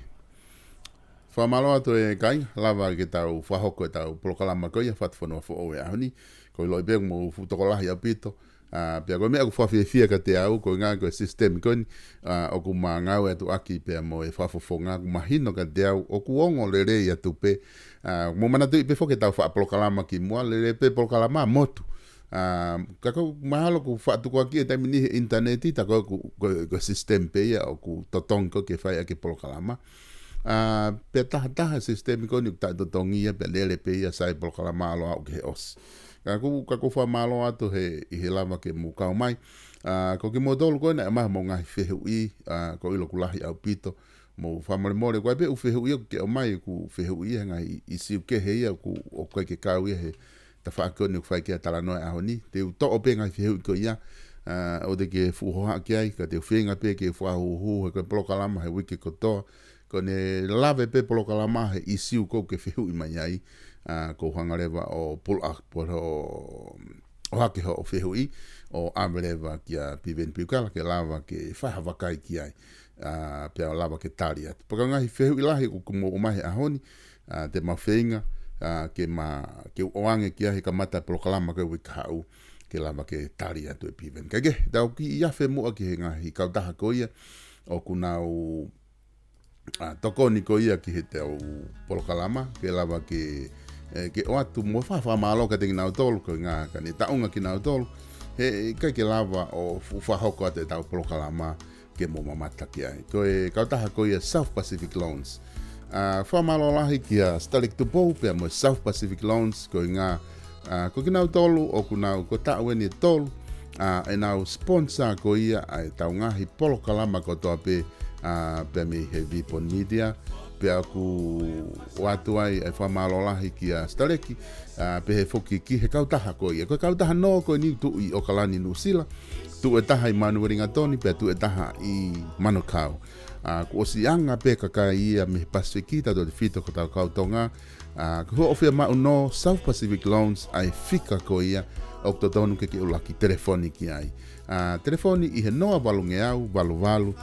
Fakamālō atu e kāinga, lava ke tau fakahoko e tau polokalama ko ia Fatufonua Foʻou e ʻaho ni. Ko e ʻiloʻi pē ʻoku mou fuʻu tokolahi ʻaupito. ʻA, pea ko e meʻa ʻoku fakafiefia kiate au, ko e ngaahi ko e sisitemi ko eni, ʻa, ʻoku ma ngāue atu ʻaki pea mo e fakafofonga, ʻoku mahino kiate au, ʻoku ongo lelei atu pē. ʻA, mou manatuʻi pē foki e tau faʻa polokalama kimuʻa, lelei pē polokalama motu. ʻA, ka ko mahalo ʻoku faʻa tukuakiʻi e taimi ni he ʻinitaneti, tā ko e ʻoku, ko e, ko e sisitemi pē ia ʻoku totongi ko ē ke fai ʻaki e polokalama. ʻA, pea tahataha sisitemi ko eni ʻoku taʻetotongi ia, pea lele pē ia sai polokalama ʻalu ʻo aʻu ki he ʻosi. Ka ʻoku, ka ʻoku ou fakamālō atu he, ʻi he lava ke mou kau mai. ʻA, ko kimoutolu ko ena ʻe maha mou ngaahi fehuʻi, ʻa, ʻoku ou ʻilo ʻoku lahi ʻaupito, mou fakamolemole, ko e pē ʻū fehuʻi ʻoku ke ʻomai ʻoku fehuʻi he ngaahi ʻīsiu kehe ia ʻoku, ʻoku ʻikai ke kau ia he tafaʻaki ko eni ʻoku fai ki ai e talanoa e ʻaho ni. Te u toʻo pē ngaahi fehuʻi ko ia, ʻa, ʻoua te ke fuʻu hohaʻa ki ai, ka te u feinga pē ke fakahūhū he ko e polokalama he uike kotoa. Ko ʻene lave pē polokalama he ʻīsiu ʻoku ke fehuʻi mai ai, ʻa, ʻoku ou hanga leva ʻo pull up, ʻo, ʻo ʻohake hoʻo fehuʻi, ʻo ʻave leva kia Piveni Piukala, ke lava ke fai ha vakai ki ai, ʻa, pea lava ke tali atu. Pea ko e ngaahi fehuʻi lahi ʻoku mou ʻomai he ʻaho ni, ʻa, te mau feinga, ʻa, ke ma, ke u ʻoange ki ai he kamata e polokalama ko e uike kahaʻu, ke lava ke tali atu ʻe Piveni. Kae kehe, tau kiʻi afe muʻa ki he ngaahi kautaha ko ia, ʻoku nau, ʻa, tokoni ko ia ki he tau polokalama, ke lava ke, ʻe, ke ʻoatu mo e fakafakamālō kiate kinautolu, ko e ʻuhinga ka ne taʻunga kinautolu, he ʻikai ke lava ʻo fu-, fakahoko atu e tau polokalama ke mou mamata ki ai. Ko e kautaha ko ia South Pacific Loans. ʻA, fakamālō lahi kia Sitaleki Tupou pea mo e South Pacific Loans, ko e ʻuhinga, ʻa, ko kinautolu ʻoku nau, ko e taʻu eni ʻe tolu, ʻa, ʻenau sponsor ko ia ʻa e tau ngaahi polokalama kotoa pē, ʻa, pea mei he Vipon Media, pea ʻoku ʻoatu ai e fakamālō lahi kia Sitaleki, ʻa, pehē foki ki he kautaha ko ia. Ko e kautaha nō ko eni ʻoku tuʻu ʻi ʻOkalani, Nuʻusila, tuʻu e taha ʻi Manueli Ngatoni, pea tuʻu e taha ʻi Manukau. ʻA, kuo ʻosi anga pē kakai ia mei he Pasifiki, tautefito ko hotau kau Tonga. ʻA, ko hoʻo fiemaʻu nō South Pacific Loans ʻa e fika ko ia ʻoku totonu ke ke ʻuluaki telefoni ki ai. ʻA, telefoni ʻi he noa valungeau, valu valu,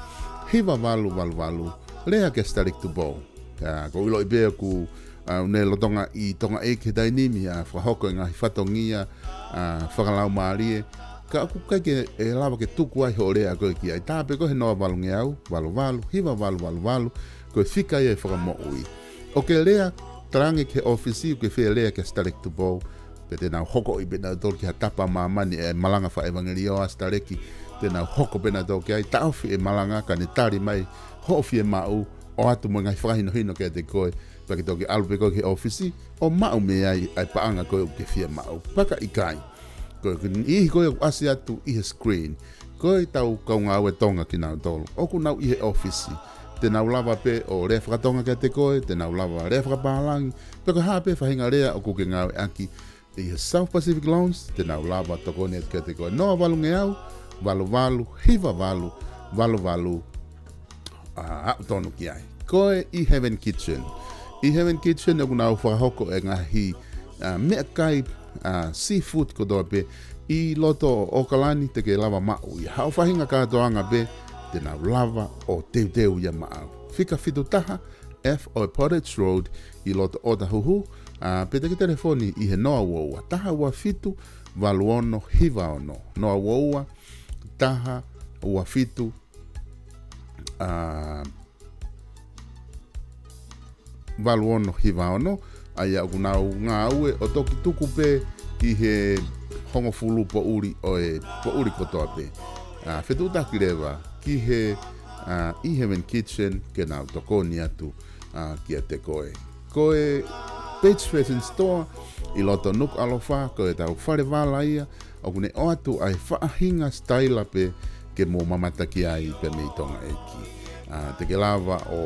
hiva valu valu valu, lea kia Sitaleki Tupou. ʻA, ʻoku ou ʻiloʻi pē ʻoku, ʻa, ʻoku ne lolotonga ʻi Tonga ʻEiki he taimi ni, ʻa, fakahoko e ngaahi fatongia, ʻa, fakalaumālie. Ka ʻoku ʻikai ke, ʻe lava ke tuku ai hoʻo lea ko ē ki ai. Tā pē ko ē he noa valungeau, valu valu, hiva valu valu valu, ko e fika ia e fakamoʻui. ʻOku ke lea, talaange ki he ʻōfisi ʻoku ke fie lea kia Sitaleki Tupou, pea te nau hokoʻi pē nautolu ki ha tapa ʻo māmani e malanga fakaʻevangeliō ʻa Sitaleki, te nau hoko pē nautolu ki ai, taʻofi e malanga ka ne tali mai hoʻo fiemaʻu, ʻoatu mo e ngaahi fakahinohino kiate koe, pea ke toki ʻalu pē koe ki he ʻōfisi, ʻo maʻu mei ai ʻa e paʻanga ko ē ʻoku ke fiemaʻu. Pea ka ʻikai, ko e niʻihi ko ē ʻoku ʻasi atu ʻi he screen, ko e tau kaungāue Tonga kinautolu ʻoku nau ʻi he ʻōfisi. Te nau lava pē ʻo lea fakatonga kiate koe, te nau lava lea fakapālangi, pe ko e hā pē faʻahinga lea ʻoku ke ngāueʻaki, ʻi he South Pacific Loans, te nau lava tokoni atu kiate koe. Noa valungeau, valu valu, hiva valu, valu valu, ʻa, aʻu tonu ki ai. Ko e ʻi Heaven Kitchen. ʻI Heaven Kitchen ʻoku nau fakahoko e ngaahi, ʻa, meʻakai, ʻa, seafood kotoa pē ʻi loto ʻo ʻOkalani te ke lava maʻu ia. Haʻo faʻahinga kātoanga pē, te nau lava ʻo teuteu ia maʻau. Fika fitu taha, F ʻo e Portage Road ʻi loto ʻOtahuhu, ʻa, pe te ke telefoni ʻi he noa ua ua, taha ua fitu, valu ono hiva ono. Noa ua ua, taha ua fitu, ʻa, valu ono hiva ono, ʻa ia ʻoku nau ngāue ʻo toki tuku pē ʻi he hongofulu poʻuli ʻo e poʻuli kotoa pē. ʻA, fetuʻutaki leva ki he, ʻa, ʻi Heaven Kitchen ke nau tokoni atu, ʻa, kiate koe. Ko e Page Fashion Store ʻi loto Nukuʻalofa, ko e tau fale vala ia, ʻoku ne ʻoatu ʻa e faʻahinga sitaila pē ke mou mamata ki ai pē mei Tonga ʻEiki. ʻA, te ke lava ʻo,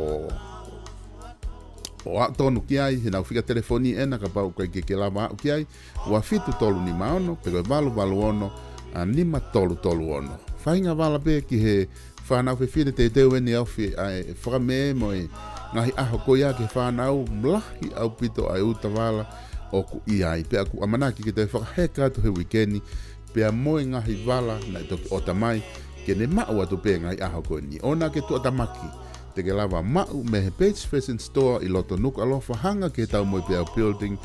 ʻo aʻu tonu ki ai, he nau fika telefoni ena kapau ʻoku ʻikai ke ke lava aʻu ki ai, ua fitu tolu nima ono, pe ko e valu valu ono, ʻa, nima tolu tolu ono. Faʻahinga vala pē ki he fānau fefine, teuteu eni ʻa e ofi ʻa e fakamē mo e ngaahi ʻaho ko ia ki he fānau, lahi ʻaupito ʻa e utavala ʻoku ʻi ai. Pea ʻoku ʻamanaki ke toe fakaheka atu he uike ni, pea mo e ngaahi vala naʻe toki ʻota mai, ke ne maʻu atu pē ngaahi ʻaho ko eni. ʻOua naʻa ke tuʻatamaki, te ke lava maʻu mei he Page Fashion Store ʻi loto Nukuʻalofa, hanga ki he Taumoepeau Building,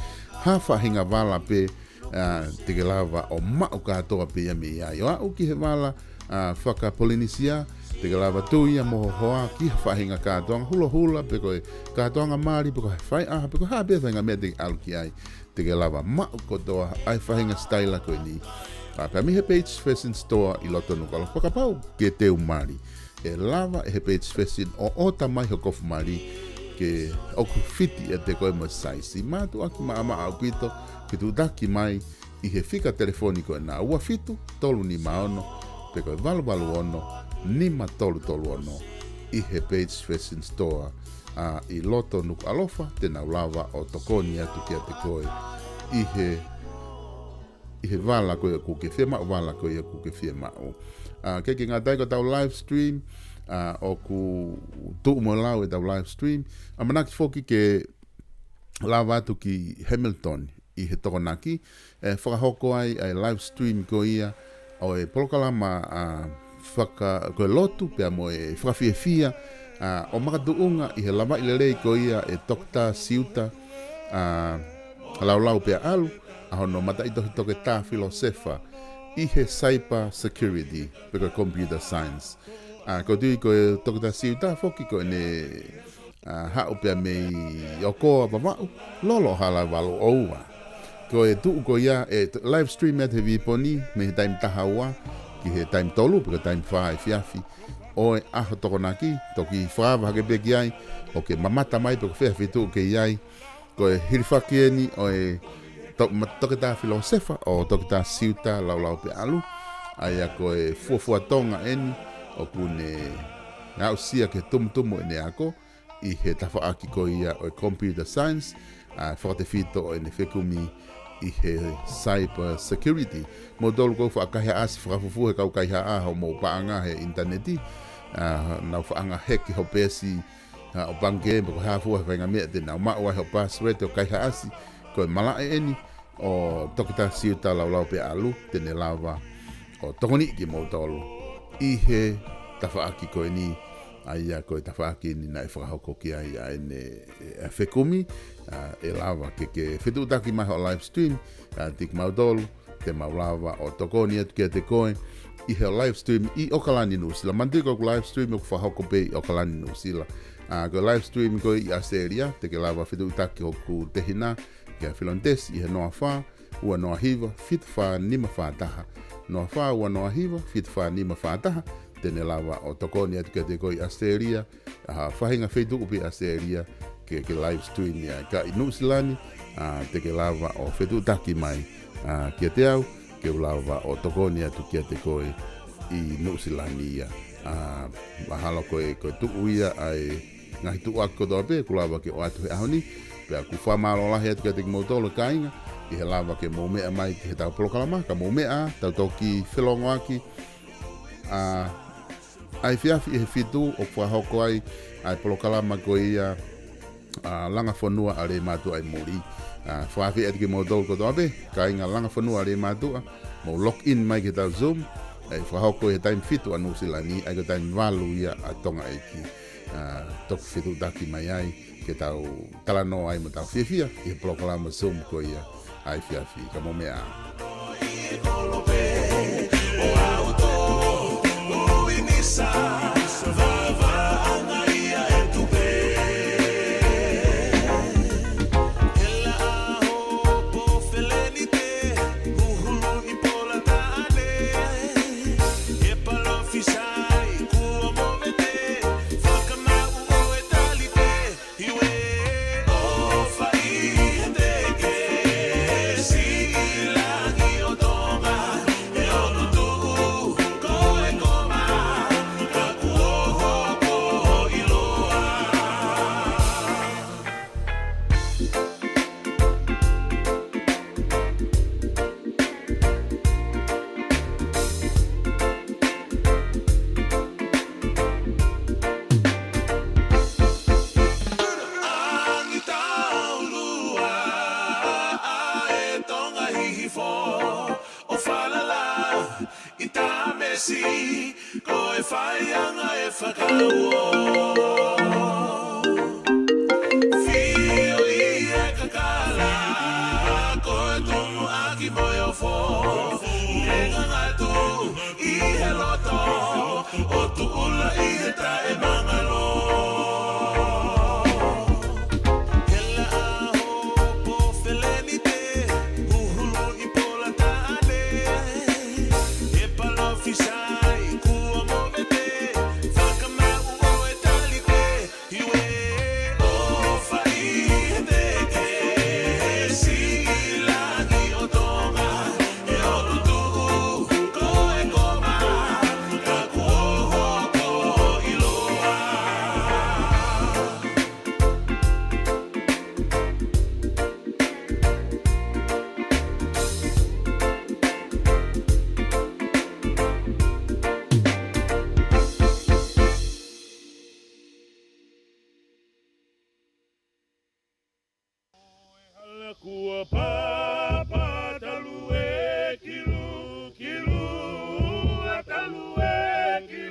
ha faʻahinga vala pē, ʻa, te ke lava ʻo maʻu kātoa pē ia mei ai. ʻO aʻu ki he vala, ʻa, faka-Polinisia, te ke lava tui ia mo ho hoa ki ha faʻahinga kātoanga hulohula, pe ko e kātoanga mali, pe ko e faiʻaho, pe ko e hā pē faʻahinga meʻa te ke ʻalu ki ai, te ke lava maʻu kotoa ʻa e faʻahinga sitaila ko eni. ʻA, pea mei he Page Fashion Store ʻi loto Nukuʻalofa, kapau ke teu mali, ʻe lava ʻe he Page Fashion ʻo ʻota mai ho kofu mali ke ʻoku fiti ʻiate koe mo e saisi. Mātuʻaki maʻamaʻa ʻaupito, fetuʻutaki mai ʻi he fika telefoni ko ena, ua fitu tolu nima ono, pe ko e valu valu ono nima tolu tolu ono, ʻi he Page Fashion Store, ʻa, ʻi loto Nukuʻalofa, te nau lava ʻo tokoni atu kiate koe ʻi he, ʻi he vala ko ia ʻoku ke fiemaʻu, vala ko ia ʻoku ke fiemaʻu. ʻA, ʻikai ke ngata ai, ko ʻetau live stream, ʻa, ʻoku tuʻu mo lau ʻetau live stream. ʻAmanaki foki ke lava atu ki Hamilton ʻi he Tokonaki, ʻe fakahoko ai ʻa e live stream ko ia ʻo e polokalama, ʻa, faka-, ko e lotu pea mo e fakafiefia, ʻa, ʻo makatuʻunga ʻi he lavaʻi lelei ko ia ʻe Toketā Siuta, ʻa, Laulaupea ʻAlu, ʻa hono mataʻitohi toketā filōsefa ʻi he cyber security, pe ko e computer science. ʻA, ʻoku ou tui ko e Toketā Siuta foki ko ʻene, ʻa, haʻu pea mei ʻOkoa, Vavaʻu, lolo hala valu ʻo ua. Ko e tuʻu ko ia ʻe t-, live stream atu he vīponi mei he taimi taha ua ki he taimi tolu, pe ko e taimi fā efiafi ʻo e ʻaho Tokonaki. Toki fakaava hake pē ki ai, ʻo ke mamata mai pe ko fē ha feituʻu ʻoku ke ʻi ai. Ko e hilifaki eni ʻo e to-, ma-, toketā filōsefa ʻo Toketā Siuta Laulaupea ʻAlu, ʻa ia ko e fuofua Tonga eni ʻoku ne aʻusia ki he tumutumu ʻene ako ʻi he tafaʻaki ko ia ʻo e computer science, ʻa, fakatefito ʻo ʻene fekumi ʻi he cyber security. Moutolu ʻoku faʻa kaihaʻasi, fakafufū he kau kaihaʻa hoʻomou paʻanga he ʻinitaneti, ʻa, nau faʻa heke ho peesi, ʻa, ʻo pangikē, pe ko e hā fua he faʻahinga meʻa te nau maʻu ai ho password ʻo kaihaʻasi, ko e malaʻe eni ʻo Toketā Siuta Laulaupea ʻAlu, te ne lava ʻo tokoniʻi kimoutolu ʻi he tafaʻaki ko eni, ʻa ia ko e tafaʻaki eni naʻe fakahoko ki ai ʻa ʻene, ʻa, fekumi. ʻA, ʻe lava ke, ke fetuʻutaki mai hoʻo live stream, ʻa, kiate kimautolu, te mau lava ʻo tokoni atu kiate koe ʻi he live stream ʻi ʻOkalani, Nuʻusila. Manatuʻi ko ʻeku live stream ʻoku fakahoko pē ʻi ʻOkalani, Nuʻusila. ʻA, ko e live stream ko ē ʻi ʻAositelēlia, te ke lava fetuʻutaki hoku tehina, kia Filonitesi, ʻi he noa fā ua noa hiva fitu fā nima fā taha. Noa fā ua noa hiva fitu fā nima fā taha, te ne lava ʻo tokoni atu kiate koe ʻi ʻAositelēlia, ʻa, ha faʻahinga feituʻu pē ʻi ʻAositelēlia ke, ke live stream ai. Ka ʻi Nuʻusila ni, ʻa, te ke lava ʻo fetuʻutaki mai, ʻa, kiate au, ke u lava ʻo tokoni atu kiate koe ʻi Nuʻusila ni ia. ʻA, mahalo ko e, ko e tuʻu ia ʻa e ngaahi tuʻuaki kotoa pē ʻoku lava ke ʻoatu he ʻaho ni, pea ʻoku ou fakamālō lahi atu kiate kimoutolu kāinga, ʻi he lava ke mou meʻa mai ki heʻetau polokalama, ka mou meʻa, tau toki felongoaki, ʻa, ʻa e efiafi ʻi he fitu ʻoku fakahoko ai ʻa e polokalama ko ia, ʻa, Langa Fonua ʻa Leimātuʻa ʻi Muli. ʻA, fakaafeʻi atu kimoutolu kotoa pē, kāinga Langa Fonua ʻa Leimātuʻa, mou log in mai ki heʻetau Zoom, ʻa ia ʻe fakahoko ʻi he taimi fitu ʻa Nuʻusila ni, ʻa ia ko e taimi valu ia ʻa Tonga ʻeiki. ʻA, toki fetuʻutaki mai ai, ke tau talanoa ai mo tau fiefia ʻi he polokalama Zoom ko ia ʻa e efiafi. Ka mou meʻa. Ko e faiʻanga ʻe fakauo. Kuo pau